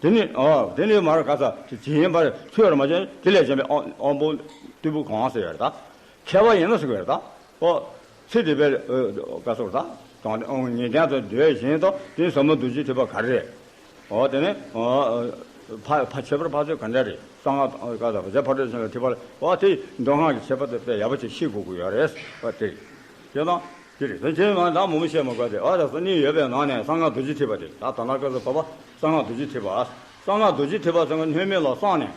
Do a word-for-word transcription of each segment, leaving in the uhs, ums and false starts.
དེ་ནི་ཨ་དེ་ནི་མར་ག་ས་ཇི་ཡིན་པར་ཚོད་ར་མ་བྱས། དེ་ལས་གཞན་པའི་དབང་དབང་པོ་བརྟུལ་པོ་གང་ཟེར་ཡོད་རེད་ད། མཁས་པ་ཡིན་ན་ཟེར་གི་རེད་ད། ཨོ། ཚེ་འདས་པའི་ག་ཟེར་ད། དང་ངེས་གཏན་དུ་འདོད་བཞིན་དུ་དེ་ཟབ་མོ་རྡོ་རྗེ་ཐེག་པ་ག་རེ་རེད། ཨོ་དེ་ནི་ཨོ་ཕ་ཕ་ཁྱད་པར་ཕ་ཚོད་ག་འདྲ་རེད། གསང་སྔགས་ག་ཟེར་བ་ཇ་ཕ་རོལ་ཕྱིན་ལ་ཐེག་པ་ལ། ཨོ་དེ་མདོ་སྔགས་ཀྱི་ཁྱད་པར་དེ་དཔེ་ཡག་པོ་ཅིག་ཤེས་དགོས་ཀྱི་ཡོད་རེད། ཨོ་དེ་རེད། དེ་དང་དེ་རེད། དེ་ཁྱེད་རང་ད་མང་པོ་བཤད་མ་དགོས་ཏེ། ཨ་ད་སང་ཉིན་ཡོད་པའི་ནང་ནས་གསང་སྔགས་རྡོ་རྗེ་ཐེག་པ་དེ་ད་ད་ལྟ་སྐབས་སུ་བབ་པ་གསང་སྔགས་རྡོ་རྗེ་ཐེག་པ། གསང་སྔགས་རྡོ་རྗེ་ཐེག་པ་ཟེར་བ་སྣོད་མེད་ལ་བསམས་ནས་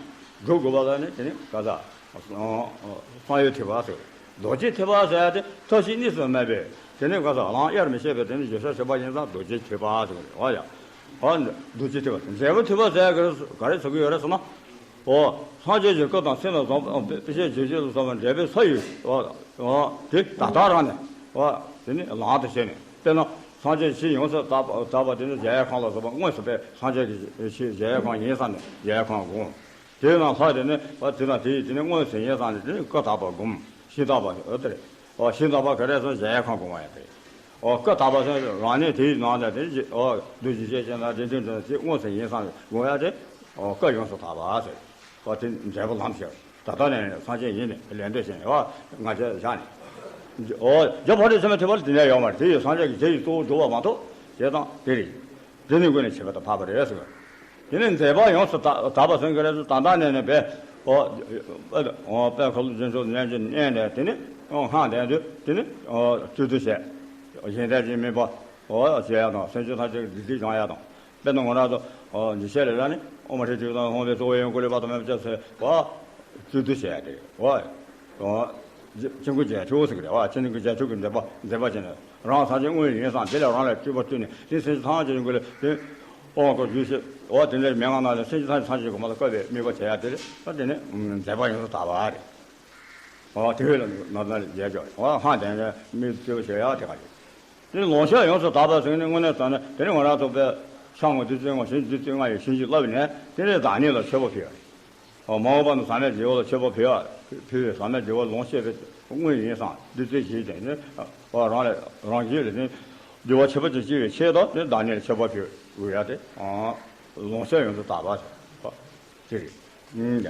སྒྲུབ་དགོས་པ་ལ་ནི་དེ་ནི་ག་ས་གསང་ཡུལ་ཐེག་པ་ཟེར། རྡོ་རྗེ་ཐེག་པ་ཟེར་ཡ་དེ་མཐའ་བཞི་གཉིས་སུ་མེད་པའི་དེ་ནི་ག་ས་ལམ་དབྱེར་མི་ཕྱེད་པའི་དེ་ནི་བརྗོད་བྱ་བྱེད་པ་ཡིན་ཙང་རྡོ་རྗེ་ཐེག་པ་ཟེར་གི་རེད། ཨ་ཡ། ཨ་རྡོ་རྗེ་ཐེག་པ་འབྲས་བུ་ཐེག་པ་ཟེར་ཡ་ག་རེ་ཟེར་གི་ཡོད་རེད་ཟེར་ན། ཨོ། སངས་རྒྱས་ཀྱི་སྐུ་དང་སེམས་ལ་བཟང་པོ་དཔེ་བྱད་བརྗོད་བྱེད་ལ་སོགས་པ་འབྲས་བུའི་ས་ཡོད། ཨོ། ཨོ། དེ་ད་ལྟ་རང་ནས། ཨོ། དེ་ནི་ལམ་དུ་བྱས་ནས། དཔེར་ན་སངས་རྒྱས་ཆོས་ཡོངས་སུ་དག་པ་དེ་ནི་གཞལ་ཡས་ཁང་ལ་སོགས་པ་དངོས་སུ་དཔེ་སངས་རྒྱས་ཀྱི་ཆོས་གཞལ་ཡས་ཁང་ཡིན་བསམ་ནས་གཞལ་ཡས་ཁང་བསྒོམ། དེ་ན་ལྷ་དེ་ནི་ཨོ་དེ་ན་དེ་ཡི་དེ་ནི་དངོས་སུ་ཡིན་བསམ་ནས་དེ་ནི་སྐུ་དག་པ་བསྒོམ། ཞིང་དག་པ་ཨོ་དེ་རེད། ཨོ་ཞིང་དག་པ་ག་རེ་ཟེར་གཞལ་ཡས་ཁང་བསྒོམ་པ་ཡང་དེ་རེད། ཨོ་སྐུ་དག་པ་ཟེར་རང་ཉིད་དེའི་ནང་ནས་དེ་ཨོ་རྡོ་རྗེ་སྐྱེས་ཆེན་དང་དེ་འདྲ་འདྲ་དེ་དངོས་སུ་ཡིན་བསམ་བསྒོམ་ཡ་དེ་ཨོ་སྐུ་ཡོངས་སུ་དག་པ་ཟེར། ཨོ་དེ་འབྲས་བུ་ལམ་ཞེས་ད་ལྟ་ནས་སངས་རྒྱས་ཡིན་ནས་ལས་འདོད་ཞེན་ཨོ་ང་ཚོས་བཞག་ནས། ཨོ་རྒྱ་བར་དུ་ཚད་མ་ཐེག་པ་ལ་དེ་འདྲ་ཡོད་མ་རེད། དེ་ཡི་སངས་རྒྱས་ཀྱི་རྗེ་ཡི་གཙོ་བོ་སྒྲུབ་པ་མ་གཏོགས་ཞེས་དང་དེ་རེད། དེ་ནི་ཀུན་ནས་བྱེད་པ་དང་འཕགས་པ་རེད་ཟེར། དེ་ནི་མཛད་པ་ཡོངས་སུ་དག་པ་ཟེར་གྱི་རེད། ད་ལྟ་ནས་ནི་དཔེ་ཨོ་དཔེ་ཁ་ལོ་རྒྱུན་ཚོགས་ནས་ཀྱི་གནས་ནས་དེ་ནི་སྔགས་ལྡན་དུ་དེ་ནི་སྤྱོད་བསྡུ་བྱས། གཞན་དོན་གྱི་དམིགས་པ་ཨོ་བྱེད་ཡ་དང་སེམས་ཅན་ཐམས་ཅད་ཀྱི་བདེ་སྐྱིད་སྦྱང་ཡ་དང་། དཔེར་ན་ང་རང་ཚོ་འདི་བྱས་ལས་ལ་ནི་ཨོ་མ་ཧྲི་ཏི་དང་ཧོང་བའི་གཙོ་བོ་ཡོན་ཀུ་ལི་བ་དང་མེད་པ་ཅག་ཚོས་ཨོ་སྤྱོད་བསྡུ་བྱས་ཡ་དེ་ཨོ། ཆེན་པོ་རྒྱལ་ཐུབ་ཟེར་གི་རེད་བ། ཆེན་པོ་རྒྱལ་ཐུབ་ཀྱི་མཛད་པ་མཛད་པ་བྱས་ནས་རང་སངས་རྒྱས་དངོས་ཡིན་བསམ་དེ་ལས་རང་ལ་སྤྲུལ་པ་སྤྲུལ་ནས་དེ་སེམས་ཅན་ཐམས་ཅད་ཀྱི་ལ་དེ་དབང་བསྐུར་རྒྱུ་ཞེས་འོ་དེ་འདྲའི་མན་ངག་ནང་ལ་སེམས་ཅན་ཐམས་ཅད་ཐམས་ཅད་ཀྱི་ངོ་མ་ལ་བསྐུར་བའི་དམིགས་པ་བྱེད་ཡ་དེ་རེད། ད་དེ་ནི་མཛད་པ་ཡོངས་སུ་དག་པ་རེད། འོ་དེ་བས་ལ་ནོར་ལ་རྒྱལ་ཀྱང་འོ་ཧང་དན་རེད་མི་སྤྲོད་བྱེད་ཡ་དེ་ག་རེད། དེ་ནི་ལོངས་སྤྱོད་ཡོངས་སུ་དག་པ་ཟེར་ནི་དངོས་གནས་དྲང་གནས་དེ་ནི་ང་རང་ཚོ་དཔེ་ཕྱག་དངོས་བདུད་རྩི་ལྔ་བཞིན་བདུད་རྩི་ལྔ་ཡི་བྱིན་གྱིས་བརླབས་ནས་དེ་ནི་བདག་ཉིད་ལ་མཆོད་པ་ཕུལ་བ་རེད། མ་འོངས་པ་ན་ཟག་མེད་རྒྱལ་པོ་ལ་མཆོད་པ་ཕུལ་བ། ཕུལ་བས་ཟག་མེད་རྒྱལ་པོ་ལོངས་སྤྱོད་པའི་དངོས་ཡིན་བསམ་བདུད་རྩི་བཞིན་དེ་ནི་རང་ལ་རང་རྒྱུད་ལ་ནི་འགྱུར་བ་ཆེན་པོ་ཅིག་སྐྱེ་བའི་ཆེད་དུ་ནི་བདག་ཉིད་ལ་མཆོད་པ་ཕུལ་དགོས་ཡ་དེ་ལོངས་སྤྱོད་ཡོངས་སུ་དག་པ་དེ་རེད།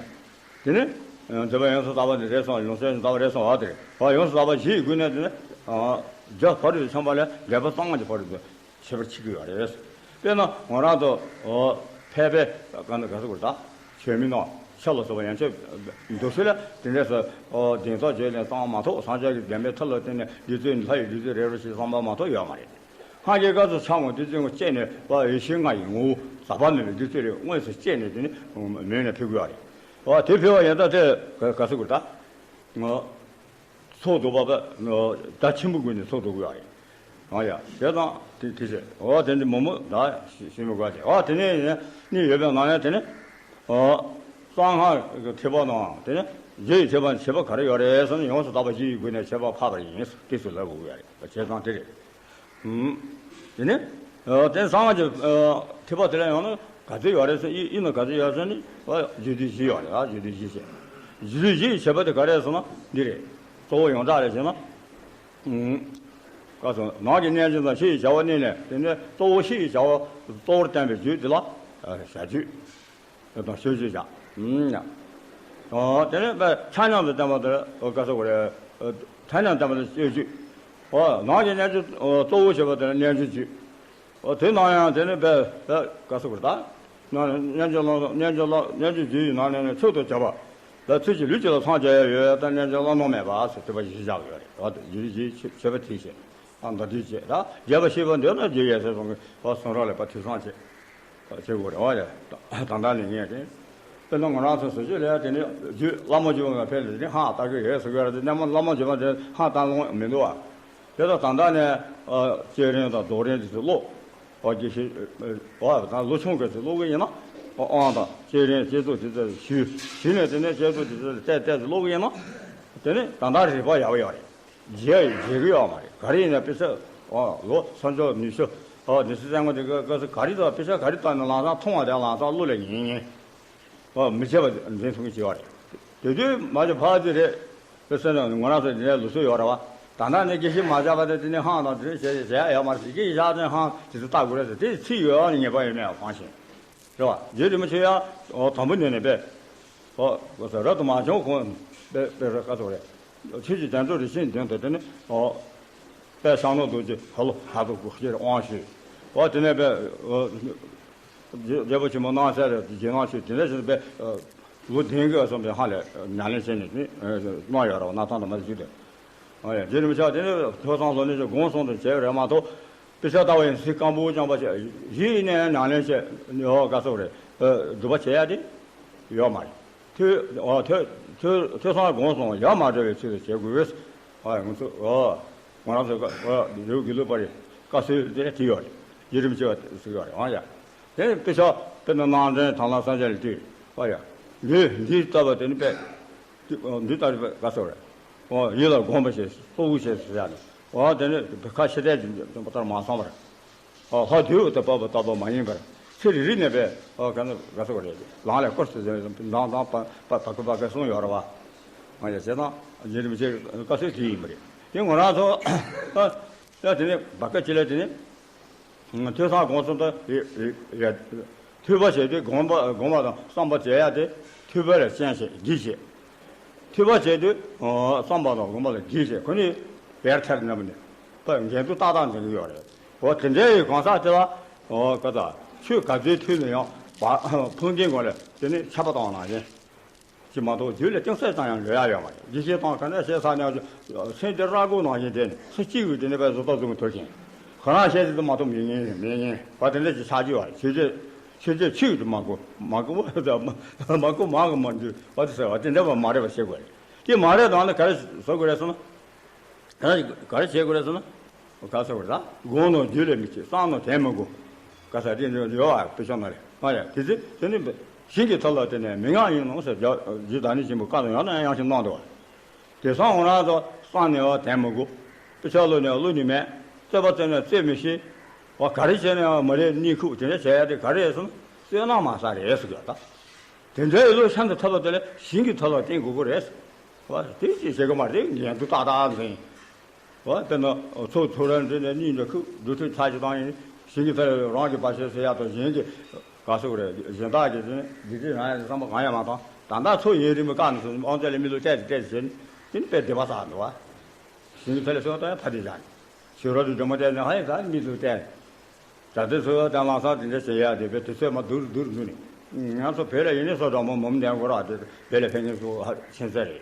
དེ་ནི་མཛད་པ་ཡོངས་སུ་དག་པ་དེ་རེད་སོང་། ལོངས་སྤྱོད་ཡོངས་སུ་དག་པ་རེད་སོང་བ་དེ་རེད། ཡོངས་སུ་དག་པ་བཞི་ཡི་སྒོ་ནས་དེ་ནི་རྒྱ་བར་དུ་འཁྱམས་པ་ལས་འབྲས་བུ་གཙང་མ་གི་བར་དུ་ཁྱད་པར་ཕྱེ་གི་ཡོད་རེད། དཔེར་ན་ང་རང་ཚོ་ཕལ་པའི་ག་ན་ག་ཟེར་དགོས་རེད་ད། ཆོས་མི་ནོར་ཕྱག་ལ་སོགས་པ་ཡན་ཆད་འདུག་སེ་ལ་དེ་འདྲས་སུ་གདེང་ཚོགས་བརྗོད་ལེན་ཙམ་མ་གཏོགས་སངས་རྒྱས་ཀྱི་བདེན་པའི་ཐབས་ལ་བརྟེན་ནས་བདུད་རྩི་ལྷ་ཡི་བདུད་རྩི་རེད་རོ་ཞེས་བསམ་པ་མ་གཏོགས་ཡོད་མ་རེད། སངས་རྒྱས་སྐབས་སུ་ཕྱག་དངོས་བདུད་རྩི་དངོས་སྤྱད་ནས་པ་ཡེ་ཤེས་ལྔ་ཡི་ངོ་བོ་ཟག་པ་མེད་པའི་བདུད་རྩི་རེད་དངོས་སུ་སྤྱད་ནས་དེ་ནི་མོས་ནས་ཕུལ་དགོས་པ་རེད། དེ་ཕུལ་བ་ཡིན་ད་དེ་ག་ཟེར་དགོས་རེད་ད། ཚོགས་རྫོགས་པ་ད་ཆེན་པོ་ཀུན་ནས་ཚོགས་རྫོགས་དགོས་ཡ་རེད། ཨ་ཡ་དེ་དང་དེ་དེ་ཟེར་འོ་དེ་འདི་མོ་མོ་ད་ཤི་ཤི་མི་དགོས་ཏེ་འོ་དེ་ནས་ནི་ཡོད་པའི་ནང་ནས་དེ་ནི་འོ་གསང་སྔགས་ཀྱི་ཐེག་པ་དང་དེ་ནི་རྒྱུ་ཡི་ཐེག་པ་ནི་ཁྱད་པར་ག་རེ་ཡོད་རེད་ཟེར་ན་ཡོངས་སུ་དག་པ་བཞི་ཡི་སྒོ་ནས་ཁྱད་པར་འཕགས་པ་ཡིན་ཏོག་ཙམ་ལབ་དགོས་ཡ་རེད། བྱས་ཙང་དེ་རེད། ཨུམ། དེ་ནས། ཨ་དེ་གསང་སྔགས་ཀྱི་ཨ་ཐེག་པ་དེ་ལ་ཡང་ན་ག་ཚོད་ཡོད་རེད་ཟེར་ཡིན་ཡིན་ན་ག་ཚོད་ཡོད་ཟེར་ནི་ཨ་རྒྱུད་སྡེ་བཞི་ཡོད་རེད། ཨ་རྒྱུད་སྡེ་བཞི་ཞེས། རྒྱུད་སྡེ་བཞི་ཡི་བྱེད་པ་དེ་ག་རེ་ཟེར་ན་འདི་རེད། གཙོ་བོ་ཡོངས་གྲགས་རེད་ཟེར་ན། ཨུམ། བཀའ་སོགས་ནང་གི་རྣལ་འབྱོར་དང་ཕྱི་ཡི་བྱ་བ་གཉིས་ལས་དེ་ནས་གཙོ་བོ་ཕྱི་ཡི་བྱ་བ་གཙོ་བོར་བསྟན་པའི་རྒྱུད་འདི་ལ་ཨ་བྱ་རྒྱུད། དང་ཤོད་ཅིག་བཞག་ཨུམ། ཨོ་དེ་ནས་དཔེ་ཆ་མཉམ་དུ་བསྟན་པ་དེ་ལ་ཨོ་ག་ཟེར་དགོས་རེད། ཨོ་ཆ་མཉམ་བསྟན་པ་དེ་ཤོད་རྒྱུད། ཨོ་ནང་གི་རྣལ་འབྱོར་ཨོ་གཙོ་བོ་བྱེད་པ་དེ་ལ་རྣལ་འབྱོར་རྒྱུད། ཨོ་དེ་ནང་ཡང་དེ་ནས་དཔེ་དཔེ་ག་ཟེར་དགོས་རེད་ད། ནང་རྣལ་འབྱོར་ལམ་རྣལ་འབྱོར་ལམ་རྣལ་འབྱོར་རྒྱུད་ཡི་ནང་ནས་ནི་ཚུལ་དུ་བྱ་བ། ལ་ཚུལ་གྱིས་ལུས་ཀྱི་ལ་སངས་རྒྱས་ཡ་ཡོད་ཡ་ད་རྣལ་འབྱོར་བླ་ན་མེད་པ་ཟེར་དེ་པ་བཞི་བཞག་ཡོད་རེད། ཨོ་རྒྱུད་བཞི་ཆོས་པ་དེ་བཞི། ཨ་མདོ་རྒྱུད་བྱེད་ད་རྒྱས་པ་ཤེས་པ་འདོད་ན་རྒྱུད་ཡེ་ཤེས་སོང་གི་ཨོ་གསུང་རབ་ལས་པ་ཐོས་བསམ་བྱེད། བྱེད་དགོས་རེད་བ་ཡ། ད་ལྟ་ནས་ངས་དེ། དཔེར་ན་ང་རང་ཚོ་བཟོ་བཅོས་ལས་དེ་ནས་རྒྱུད་བླ་མ་རྒྱུད་པ་ཕེབས་ལས་དེ་ཧང་ལྟ་གི་ཡོད་ཟེར་གི་ཡོད་རེད་དེ་སྣེ་མོ་བླ་མ་རྒྱུད་པ་དེ་ཧང་ལྟ་ལོང་མི་འདུག་བ། དེ་ལ་ད་ལྟ་ནས་ཨ་བསྐྱེད་རིམ་དང་རྫོགས་རིམ་དེ་ཚོ་ཀློག་ཨོ་དགེ་བཤེས་ཨོ་ད་ལོ་ཆུང་གི་ཚོ་ཀློག་གི་ཡིན་ན་ཨོ་དབང་དང་བསྐྱེད་རིམ་བསྐྱེད་རྫོགས་དེ་ཚོ་ཞུས་ཞུས་ནས་དེ་ནས་བསྐྱེད་རྫོགས་དེ་ཚོ་བལྟས་བལྟས་ཚོ་ཀློག་གི་ཡིན་ན་དེ་ནས་ད་ལྟ་རིག་པ་ཡག་པོ་ཡོད་རེད། བརྗེད་བརྗེད་གི་ཡོད་མ་རེད། ག་རེ་ཡིན་ན་དཔེ་ཆ་ཨོ་ལོ་སོ་འཇོག་ནུས་ཤུགས་ཨོ་ནུས་ཤུགས་བཙན་པོ་དེ་ག་ག་ས་ག་རེ་དང་དཔེ་ཆ་ག་རེ་བལྟས་ན་ལམ་སང་མཐོང་བ་དེ་ལམ་སང་བློ་ལ་ངེས་ངེས་ཨོ་མི་བརྗེད་པ་འཛིན་ཐུབ་ཀྱི་བྱེད་པ་རེད། དེ་དུས་མ་བྱས་ཕར་དེ་རེད། དཔེ་ཆ་ནི་ང་རང་ཚོ་འདི་ནས་ལུགས་སྲོལ་ཡོད་རེད་བ། ད་ལྟ་ནས་དགེ་བཤེས་མ་བྱས་པ་དེ་དེ་ནས་ཧང་དང་དེ་བྱས་བྱས་ཡ་ཡོད་མ་རེད། དགེ་བཤེས་བཞག་ནས་ཧང་དེ་ཚོ་ལྟ་དགོས་རེད་ཟེར་དེ་ཚིག་ཡོད་ནི་ངེས་པ་ཡོད་མེད་ཡང་གང་ཤེས། རེད་བ། རྗེ་རིན་པོ་ཆེ་ཡང་དང་པོ་ནས་ནས་པས། ཨོ་གོ་ས་རབ་ཏུ་མ་བྱུང་གོང་པས་པས་རེད་ག་ཚོད་རེད། ཆོས་ཀྱི་རྒྱ་མཚོ་རིན་ཆེན་མདུན་དུ་དེ་ནི་ཨོ་དཔལ་ཤར་ནུབ་རྡོ་རྗེ་ཧ་ལོ་ཧ་ལོ་གུ་ཤེར་དབང་ཞུས། ཨོ་དེ་ནས་པས་ཨོ་རྒྱལ་པོ་ཆེན་པོ་སྣང་གསལ་རེད་རྗེ་གནང་ཞུས། དེ་ནས་བཞིན་པས་ལོ་བདུན་གི་སོང་པའི་ཧ་ལས་ཉམས་ལེན་བྱས་ནས་གནང་ཡོད་རེད་བ། སྣར་ཐང་དུ་མ་བཞུགས་ཏེ། ཨ་ཡ། རྗེ་རིན་པོ་ཆེ་དེ་ནི་ཐོས་བསམ་སློབ་གཉེར་གྱི་སྒོམ་གསུམ་དུ་བྱས་རེད་མ་གཏོགས། དཔེ་ཆ་ལྟ་བ་ཡིན་ཚིག་སྐམ་པོ་རྐྱང་པ་ཞིག་གཞི་ནས་ཉམས་ལེན་བྱས་ཡོད་ག་ཚོད་རེད། སྒྲུབ་པ་བྱེད་ཡ་དེ་ཡོད་མ་རེད། ཐོས་ཨ་ཐོས་ཐོས་ཐོས་བསམ་སྒོམ་གསུམ་ཡ་མ་བྲལ་བའི་ཚུལ་དུ་བྱེད་དགོས། ཨ་ཡ། ང་ཚོ་ཨ་ང་རང་ཚོ་ཨ་ལེའུ་དགེ་ལུགས་པ་རེད། བཀའ་སྲོལ་དེ་དེ་ཡོད་རེད། རྗེ་རིན་པོ་ཆེ་བ་ཟེར་ཡོད་རེད། ཨ་ཡ། དེ་ནི་དཔེ་ཆ་དཔེར་ན་རྣམ་འདྲེན་དང་བླངས་སངས་རྒྱས་ལ་ལྟོས། ཨ་ཡ། འདི་འདི་ལྟ་བུ་དེ་ནི་དཔེ། འདི་ལྟར་དགའ་ཚོར་རེད། ཨོ་ཡིད་ལ་བསྒོམ་པ་ཞེས་གསོལ་བ་ཞེས་ཟེར་ཡ་ནི། ཨོ་དེ་ནི་བི་ཁ་ཤེས་ལྡན་གྱི་ལྟར་མ་སོང་བར། ཨོ་ལྷ་དུས་དུ་བབ་པ་ལྟ་བུ་མ་ཡིན་པར་ཚེ་རེ་རེ་ནས་པས་ཨོ་ག་ནི་དགའ་ཚོར་རེད། ལང་ལས་སྐོར་སུ་ཟེར་མདང་དང་པ་པ་བ་ཀུ་བ་ཀ་གསུངས་ཡོད་རེད་བ། ཨོ་ཡ་བྱས་ཙང་རྗེ་རིན་པོ་ཆེ་བཀའ་སྲོལ་དེ་ཡིན་པ་རེད། དེ་ང་རང་ཚོ་ཡ་དེ་ནི་བ་ཀ་ཅི་ལ་དེ་ནི། ཐོས་བསམ་སྒོམ་གསུམ་དང་། ཐོས་པ་བྱས་ཏེ་སྒོམ་པ་སྒོམ་པ་དང་བསམ་པ་བྱེད་ཡ་དེ་ཐོས་པ་ལ་ཤན་ཞེས་བགྱི་ཞེས། ཐོས་པ་བྱས་ཏེ་བསམ་པ་དང་སྒོམ་པ་ལ་བགྱི་ཞེས་ཁོ་ནི་བེར་ཐེར་ནམ་ནས་ཕར་འགལ་འདུ་ཏག་ཏག་འཛིན་གྱི་ཡོད་རེད། འོ་དེ་འདྲའི་གང་ཟག་དེ་ལ་འོ་ཀ་ད་ཆོས་ག་ཚོད་ཐོས་ན་ཡང་བ་ཕུང་ལྡན་སྒོམ་ལ་དེ་ནི་ཆད་པ་བཏང་ནང་བཞིན། ཅི་མ་གཏོགས་རྒྱུད་ལ་ཅུང་ཟད་ཙམ་ཡང་ལོས་ཡ་ཡོད་མ་རེད། རྒྱུ་ཤེས་དང་ག་འདྲ་བྱས་ས་ནས་སེམས་ཀྱི་ར་སྒོ་ནང་བཞིན་དེ་ནི་སུ་གཅིག་གིས་དེ་ནི་པའི་བཟོ་ལྟ་བཟོ་མི་ཐུབ་ཅིང་། ཁོ་རང་བཤད་ཀྱི་དུ་མ་གཏོགས་མི་ཉན་མི་ཉན་པ་དེ་འདྲ་ཅིག་ཆགས་ཀྱི་ཡོད་རེད། ཆོས་རྗེ་ཆོས་རྗེ་ཆོས་ཀྱི་དུ་མ་གོ་མ་གོ་བ་དུ་མ་གོ་མ་གོ་མ་འདུས་པ་དུ་ཟེར་བ་དེ་འདྲ་བ་མ་རེད་པ་ཤེས་དགོས་རེད། དེ་མ་རེད་དང་ནི་ག་རེ་བཟོ་དགོས་རེད་ཟེར་ན། ག་རེ་ག་རེ་བྱེད་དགོས་རེད་ཟེར་ན། ག་ཟེར་དགོས་རེད་ད། དགོངས་ནོ་རྒྱུད་ལས་མི་སྐྱེ་བསམ་ནོ་དོན་མི་གོ། ག་ཟེར་དེ་འདྲ་ཡོད་ཨ་དཔེ་ཆ་ནང་ལས་ཨ་ཡ་དེ་ཚེ་དེ་ནི་ཞིང་གི་ཐོག་ལ་དེ་ནས་མི་མངའ་ཡིན་ནོ་ཟེར་རྒྱ་རྗེ་བདག་ཉིད་ཆེན་པོས་བཀའ་དང་ཡང་ན་ཡང་ཞིག་གནང་འདུག་བ། དེ་སང་འོ་རང་ཚོ་བསམ་ནས་བ་དོན་མི་གོ། དཔེ་ཆ་ཀློག་ནས་ཀློག་ནི་མེད། རྩོད་པ་རྩོད་ནས་རྩོད་མི་ཤེས། བ་ག་རེ་བྱས་ནས་བ་མ་རེད་གནས་ཁུག་དེ་འདྲ་བྱས་ཡ་དེ་ག་རེ་རེད་ཟེར་ན་བསོད་ནམས་མ་བསགས་རེད་ཟེར་གི་ཡོད་ད། དེ་འདྲའི་བློ་ཤིན་ཏུ་ཐོབ་པ་དེ་ལ་ཞིང་གི་ཐོག་ལ་བརྟེན་དགོས་ཀྱི་རེད། བ་དེ་ཅི་བྱེད་ཀྱི་མ་རེད། འགན་དུ་ཏག་ཏག་འཛིན། བ་དེ་ན་ཚོགས་ཚོགས་ར་འདི་ནས་གཉིས་འདྲ་ཁུག་འགྲོ་ཐུབ་ཚར་གྱི་བཏང་ཡིན། ཞིང་གི་ཐོག་ལ་རང་གི་བ་ཤེས་ཟེར་ཡ་དང་གཞན་གྱི་ག་སོགས་རེད། གཞན་དག་གི་དེ་ནི་འདི་དེ་རང་ཡང་བསམ་པ་གང་ཡང་མ་བཏང་། ད་ལྟ་ཚོགས་ཡུན་རིང་པོ་བཀག་ནས་སོང་ཨོང་ཙེ་ལ་མི་ལོ་སྤྲད་དེ་སྤྲད་ཟེར་ནས་དེ་ནི་དཔེ་བདེ་བ་བསགས་འདུག་བ། ཞིང་གི་ཐོག་ལ་སོང་དང་ཡང་ཕ་དེ་བཞག་ནས་ཞོ་ར་དུ་ཇོ་མོ་སྤྲད་ནས་ཧ་ཡང་ད་མི་ཚོ་སྤྲད། ད་ལྟའི་ཚོ་དང་ལང་ཚང་དེ་འདྲ་བྱེད་ཡག་དེ་བས་དུས་ཚོད་མ་བསྡུར་བསྡུར་འདུག་ནི། ང་ཚོ་བོད་ལ་ཡིན་ནི་སོ་དྲང་མོ་མོམ་ལྡན་གོ་ར་དེ་བོད་ལ་ཕན་ཉེན་སོ་ཧ་ཆེན་ཚད་རེད།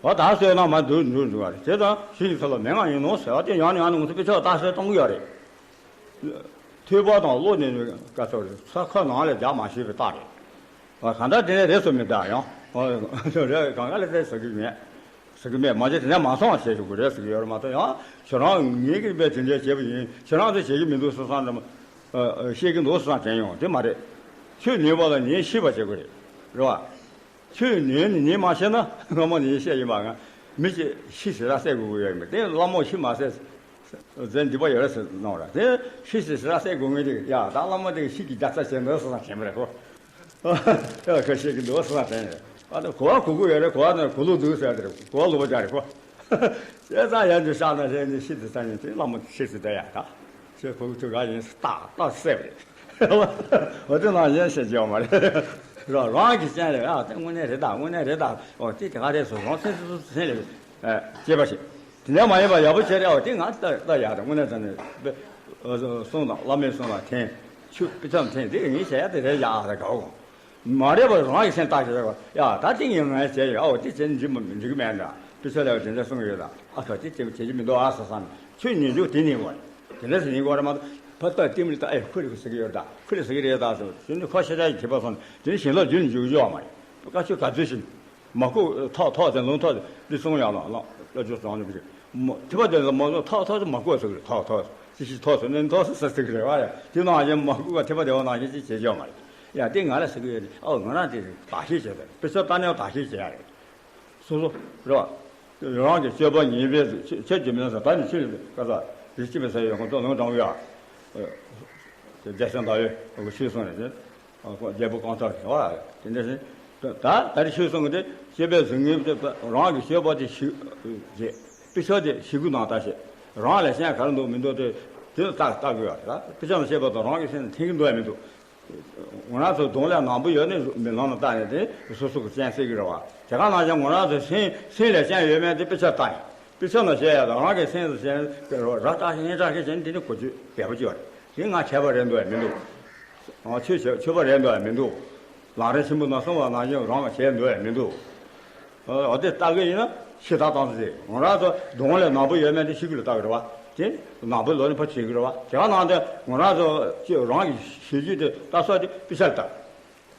བ་ད་བསོད་ནམས་མ་བསྡུར་འདུག་འདུག་བ་རེད། དེ་དང་ཞིང་གི་ཚོ་ལ་མི་མངའ་ཡིན་ནོ་ཟེར་བ་དེ་ཡང་ནས་ཡང་ནས་ང་ཚོ་དཔེ་ཆ་ལ་རྟགས་གསལ་གཏོང་གི་ཡོད་རེད། ཐོས་པ་དང་ཀློག་ནས་ནི་ག་ཚོད་རེད། ས་ཁ་ནང་ལ་རྒྱག་མ་ཤེས་པའི་རྟགས་རེད། བ་གང་ལྟར་དེ་ནས་རེད་སོ་མི་འདྲ་ཡང་། རེད་གང་ག་ལ་རེད་ཟེར་གི་མེད། ཟེར་གི་མེད། མ་བྱས་དེ་ནས་མ་སོང་བ་བྱེད་ཆོག་གི་རེད་ཟེར་གི་ཡོད་རེད་མ་གཏོགས་ཡང་ཁྱོད་རང་ངེད་ཀྱིས་དཔེ་དེ་འདྲ་བྱས་པ་ཡིན། ཁྱོད་རང་ཚོས་བྱེད་ཀྱི་མི་འདུག་བསམ་བསམ་འདྲ་མ། ཨ་ཨ་བཤད་ཀྱི་འདུག་བསམ་དྲན་ཡོང་དེ་མ་རེད། ཆོས་ཉན་པ་ལ་ཉན་ཤེས་པ་བྱེད་དགོས་རེད། རེད་བ། ཆོས་ཉན་ནས་ཉན་མ་ཤེས་ན་སྔ་མོ་ནས་ཉན་ཤེས་ཡིན་པ་ང་མི་ཅིག་ཤི་ཟེར་ར་བསད་དགོས་ཀྱི་ཡོད་མེད་དེ་བླ་མོ་ཤི་མ་ཟེར། ཟེར་འདི་པ་ཡོད་རེད་ཟེར་གནང་བ་རེད། དེ་ཤི་ཟེར་ཟེར་ར་བསད་དགོས་ངེས་དེ་ཡ་ད་བླ་མོ་དེ་ཤི་གི་རྒྱ་ཚ་བྱེད་འདུག་བསམ་དྲན་པ་རེད་ཁོ། ཨ་ཁ་ཤས་ཀྱི་འདུག་སེ་དྲན་ཡོད། ཨ་ནི་གོ་བ་གོ་གི་ཡོད་རེད། གོ་བ་ནི་གོ་ལུགས་འདུག་ཟེར་དེ་རེད། གོ་བ་ལོག་པ་རྒྱག་རེད་ཁོ། བྱས་ཙང་ཡར་འདི་བཞག་ན་རེད་ནི་ཤི་དེ་ས་ཉིན་དེ་བླ་མ་ཤི་ཟེར་བསྡད་ཡ་ད། ཤི་གོ་གི་ཐུག་ག་ཡིན་སྟག་སྟག་བསད་པ་རེད། འོ་དེ་ནང་བཞིན་བཤད་རྒྱུ་ཡོད་མ་རེད། རང་རང་གི་སྤྱན་རེད། ཨ་དེ་དངོས་གནས་རེད་ད། དངོས་གནས་རེད་ད། འོ་དེ་དེ་ག་རེད་སོ་རང་སེམས་སུ་སེམས་ལས་སྐྱེས་པ་ཞིག་དེ་འདྲ་མ་ཡིན་པ་ཡག་པོ་བྱས་རེད། འོ་དེ་ང་ལྟ་ལྟ་ཡག་རེད། དངོས་གནས་དྲང་གནས་པའི་གསུང་དང་བླ་མའི་གསུང་ལ་འཐེན། ཆོས་དཔེ་ཆ་འཐེན་དེ་ངས་བྱས་ཡག་དེ་རེད་ཡག་རེད་དགའ་བོ། མ་རེད་པ་རང་གི་སེམས་བརྟག་ཞིག་རེད་པ། ཡ་ད་དེ་ངས་ངས་བྱས་ཡོད། ཨོ་དེ་བྱས་ནས་འགྲིག་མ་འགྲིག་གི་མེད་འདྲ། དཔེ་ཆ་ལ་དེ་འདྲ་གསུང་གི་ཡོད་ད། ཨ་ཁ་དེ་བྱས་བྱེད་ཀྱི་མི་འདུག་ཨ་བསམ་བསམ་ཆོས་ཉན་རྒྱུ་དེ་ཉན་དགོས་རེད། དེ་འདྲ་ཟེར་ཉན་དགོས་རེད་མ་གཏོགས་ཕར་ལྟ་སྟེང་མི་ལྟ་ཨེ་ཁུ་རེ་ཟེར་གི་ཡོད་ད། ཁུ་རེ་ཟེར་གི་རེད་ད་ཟེར་དེ་ནི་ཁོ་ཤེས་བྱ་ཡི་བྱེད་པ་སོང་དེ་ནི་གཞན་ལ་རྒྱུན་ནས་འཇུག་རྒྱུ་ཡོད་མ་རེད། བཀའ་ཆོས་ག་ཚོད་ཞིག་མ་གོ་ཐོག་ཐོག་ཟེར་ལུང་ཐོག་འདི་གསུང་ཡག་ལ་ལ་ལ་ཅོ་སོང་ནི་གི་མ་ཐེ་བ་དེ་ལ་མ་གོ་ཐོག་ཐོག་མ་གོ་ཟེར་གི་རེད། ཐོག་ཐོག་ཅི་ཞིག་ཐོག་ཟེར་ནས་ཐོག་ཟེར་ཟེར་གི་རེད་བ། ཡ་དེ་ནང་བཞིན་མ་གོ་ག་ཐེ་བ་དེ་བ་ནང་བཞིན་ཅི་བྱེད་ཀྱི་ཡོད་མ་རེད། ཡ་དེ་ང་ལ་ཟེར་གི་ཡོད་རེད། ཨོ་ང་རང་དེ་བདག་གཞིག་བྱས་ཏེ་དཔེ་ཆ་ལྟ་ནས་བདག་གཞིག་བྱེད་ཡ་རེད། སོ་སོ་རེད་བ། རང་གི་སྤྱོད་པ་ཉེས་པའི་ཆེ་ཆེ་གྱི་མིན་ས་ད་ནི་ཆེ་ག་ས་དེ་ཅི་མི་ས་ཡོད་ཁོང་ཚོ་ལུང་དྲང་བ་ཡ། དེ་རྒྱལ་སྲས་ཟླ་བའི་ཆོས་གསུང་རེད། རྒྱལ་པོ་རྐང་ཐང་རེད་བ། དེ་འདྲ་ཞིག་ད་ད་རེ་ཆོས་གསུང་གི་དེ་སྤྱོད་པའི་གཟུགས་ངན་དེ་རང་གི་སྤྱོད་པ་དེ་ཞིག་རྗེས་དཔེ་ཆ་དེ་ཞིག་གུ་ནང་ལྟ་ཞེས་རང་ལ་ཤན་ག་རེ་འདུག་མི་འདུག་དེ་དེ་ལ་ལྟ་ལྟ་དགོས་བ་རེད། དཔེ་ཆ་ནང་བཤད་པ་དང་རང་གི་སེམས་ལ་འཐེན་གི་འདུག་ཡ་མི་འདུག་ང་རང་ཚོ་གདོང་ལ་ནག་པོ་ཡོད་ནི་མི་ནང་ལ་བལྟས་ནས་དེ་སོ་སོ་གི་སྤྱན་གསལ་གི་རེད་བ། དེ་ག་ནང་བཞིན་ང་རང་ཚོ་སེམས་སེམས་ལ་སྤྱན་ཡོད་མེད་དེ་དཔེ་ཆ་ལྟ་ཡིན། དཔེ་ཆ་ནང་བཤད་ཡ་དང་རང་གི་སེམས་སུ་སྤྱན་ར་བཏགས་ཤིང་སྙན་གྲགས་ཤིག་བྱས་ནས་དེ་ནི་གོ་ཆོད་བདེ་པོ་ཅིག་ཡོད་རེད། དེ་ང་ཆད་པ་རེད་འདུག་ཡ་མི་འདུག་ཆོས་ཆོས་པ་རེད་འདུག་ཡ་མི་འདུག་ལམ་རིམ་ཆེན་པོ་ནང་གསུངས་པ་ནང་བཞིན་རང་གིས་བྱས་འདུག་ཡ་མི་འདུག་འོ་དེ་ལྟ་གི་ཡིན་ན་ཤི་ཐག་བཏང་ཟེར། ང་རང་ཚོ་གདོང་ལ་ནག་པོ་ཡོད་མེད་དེ་ཤི་གི་ལ་ལྟ་གི་རེད་བ། དེ་ནག་པོ་ལོ་ནི་ཕར་བྱེད་གི་རེད་བ། དེ་ག་ནང་དེ་ང་རང་ཚོ་ཅི་རང་གི་ཤེས་རྒྱུད་དེ་ལྟ་ས་དེ་དཔེ་ཆ་ལ་ལྟ།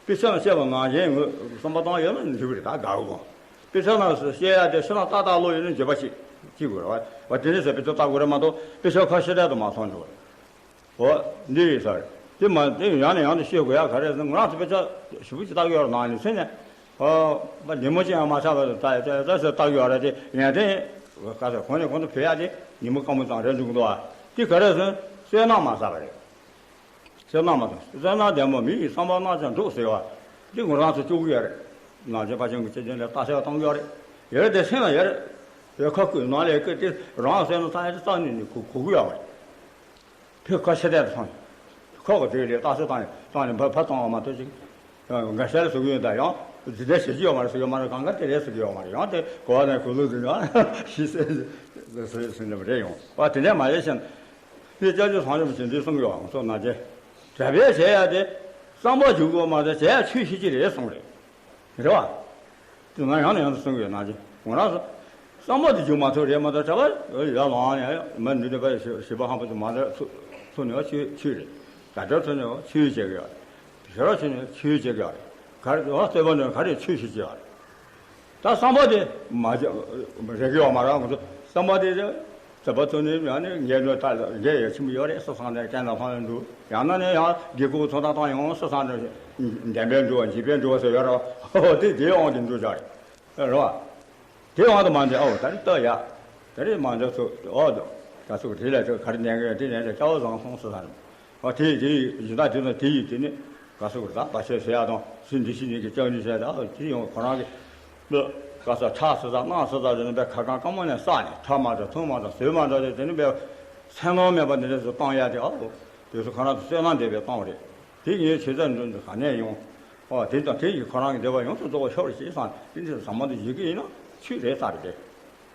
དཔེ་ཆ་ནང་བཤད་པ་ནང་བཞིན་ངོས་བསམ་པ་བཏང་ཡོད་ན་འགྲིག་གི་རེད། ད་དགའ་གི་དགོངས། དཔེ་ཆ་ནང་བཤད་ཡ་དེ་ཕྱི་ནང་ཏག་ཏག་བློ་ཡོད་ན་འགྱོད་པ་ཞིག་སྐྱེ་དགོས་རེད་བ། དེ་འདྲ་ཟེར་དཔེ་ཆ་ལྟ་དགོས་རེད་མ་གཏོགས་དཔེ་ཆ་ཁ་ཕྱིར་བསྡད་དུ་མ་སོང་འགྲོ་གི་རེད། འོ། འདི་ཡིན་ཟེར། དེ་མ་དེ་ཡང་ནས་ཡང་དུ་བཤད་དགོས་ཡ་ག་རེ་ཟེར་ན་ང་རང་ཚོ་དཔེ་ཆ་ཞིབ་པོ་ཅིག་ལྟ་གི་ཡོད་རེད་ནང་ནས་ཚེ་ནས། ཨོ། བདེ་མོ་ཅིག་ཡང་མ་ཆགས་པར་ལྟ་ཡ་ལྟ་ཡ་ལྟ་ཡ་ལྟ་གི་ཡོད་རེད་དེ་ཡོན་ཏན། ག་ཚོད་གོང་ནས་གོང་དུ་འཕེལ་ཡ་དེ་ཉིན་མོ་སྐར་མ་ཙམ་རེད་འདུག་འདུག་ཨ། དེ་ག་རེ་ཟེར་ན་བསོད་ནམས་མ་བསགས་པ་རེད། བསོད་ནམས་མ་བསགས། བསོད་ནམས་ལྡན་པ་མི་ཡི་བསམ་པ་རྣམས་ཀྱང་འགྲུབ་ཟེར་བ། འདི་ང་རང་ཚོ་སྐྱོ་གི་ཡོད་རེད། ནང་ཆེན་ཕར་ཕྱིན་གྱི་ཆེད་དོན་ལ་རྟགས་གསལ་བཏང་གི་ཡོད་རེད། ཡོད་རེད་དེ་སེམས་ལ་ཡོད་རེད། ཡོད་ཁ་བསྐུལ་ནང་ལས་བསྐུལ་ཏེ་རང་བསོད་ནམས་བསགས་ཡ་དེ་རྩ་ནས་ནི་གོ་གོ་གི་ཡོད་མ་རེད། ཕེབས་ཁ་ཕྱིར་བསྡད་དུ་སོང་། ཁོག་གི་དེ་ལས་རྟགས་གསལ་བཏང་ནས་བཏང་ནས་ཕར་ཕར་བཏང་བ་མ་གཏོགས་ཅིག་འགའ་ཤས་ལ་ཟུག་གི་ཡོད་ད་ཡང་འདི་འདྲ་བྱེད་ཀྱི་ཡོད་མ་རེད་ཟུག་ཡོད་མ་རེད། གང་ག་དེ་རེད་ཟུག་གི་ཡོད་མ་རེད། ཡང་དེ་གོ་བ་ནས་གོ་ལུགས་ཟིན་ཡང་ཤི་སེ་ཟིན་ཟིན་ཟིན་རེད་ཡོང་བ་དེ་འདྲ་མ་རེད་ཤེས་ན། དེ་སྐྱབས་རྗེ་ཟམ་གདོང་ཞིག་འདི་གསུང་གི་ཡོད་ང་ཚོ་ན་རྗེ། གྲྭ་པས་བྱས་ཡ་དེ་བསམ་པ་འཇུག་དགོས་མ་རེད། བྱས་ཡ་ཆོས་ཤེས་ཀྱི་རེད་གསུངས་རེད། རེད་བ། དེ་ང་ཡང་ནས་ཡང་དུ་གསུང་གི་ཡོད་ན་ཅི། ང་རང་ཚོ་བསམ་པ་དེ་འཇུག་མ་ཐུབ་རེད་མ་གཏོགས་གྲྭ་པ་ཡར་ལངས་ནས་མ་ནུས་ནས་པ་ཞི་བ་ཧམ་པ་དེ་མ་རེད། ཚུ་ཚུ་ནས་ཆོས་ཆོས་རེད། དགའ་གྲོལ་ཚུ་ནས་ཆོས་བྱེད་གི་ཡོད་རེད། ཞི་རོ་ཚུ་ནས་ཆོས་བྱེད་གི་ཡོད་རེད། ག་རེ་བ་རྩོད་པ་ནས་ག་རེ་ཆོས་ཤིག་བྱེད་ཡོད་རེད། ད་བསམ་པ་དེ་མ་བྱ་རེག་ཡོད་མ་རེད། ང་ཚོ་བསམ་པ་དེ་ཚོད་པ་ཚོ་ནི་ཡང་ནི་ངས་ནོ་ད་འགན་ཡོད་ཆེན་པོ་ཡོད་རེད། སོ་སང་ནས་སྐད་ན་ལྷང་ཡོད་འདུག་ཡང་ན་ནི་ཡང་དགེ་ཁུག་ཚོ་ད་བཏང་ཡོང་སོ་སང་ནས་འདན་པའི་འགྲོ་བ་འཇིགས་པའི་འགྲོ་བ་ཟེར་ཡོད་རེད། ཨོ་དེ་དེའི་དབང་དུ་འགྲོ་བྱ་རེད་རེད་བ། དེའི་དབང་དུ་མ་འདི་ཨོ་ད་རེ་ལྟ་ཡ། ད་རེ་མ་འདི་ཚོ་ཨོ་དོ་ད་ཚོ་དེ་ལ་ཚོ་ག་རེ་ནས་གི་དེ་ནས་སྐྱ་བོ་བཟང་སོང་སོ་སང་རེད། ཨ་དེ་ཡི་དེ་ཡི་ཡི་དྭགས་དེ་དང་དེ་ཡི་དེ་ནི་ག་སོ་གི་ར་བ་ཤེས་ཟེར་ཡ་དང་སུ་འདི་ཤི་ནི་གི་ལྕགས་ནི་ཟེར་ཡ་དང་ཨ་དེ་ཡོང་ཁོ་རང་གི་ལོ་ག་ས་ཁྲག་སི་ས་སྣག་སི་ས་དེ་ནི་བས་ཁ་གང་དཀར་མོ་ནས་བསགས་ནས་ཁྲག་མ་འདྲ་ཐུང་མ་འདྲ་ཟོས་མ་འདྲ་དེ་དེ་ནི་བས་སེམས་ནང་མེད་པ་འདི་འདྲ་ཟེར་བཏང་ཡ་དེ་ཨ་ལོ་དེ་ཚོ་ཁོ་རང་ཚོ་བསོད་ནམས་འདེབས་པའི་བཏང་བ་རེད། དེ་ངའི་ཆོས་ཚན་འདི་འདི་ག་ནས་ཡོང་། ཨ་དེ་དང་དེ་ཡིས་ཁོ་རང་གི་འདོད་པ་ཡོངས་སུ་རྫོགས་པར་ཤོག་ཅེས་བསམ་དེ་འདི་ཟ་མ་འདི་ཡི་གེ་ཡིན་ན་ཆོས་རེད་ས་རེད་དེ།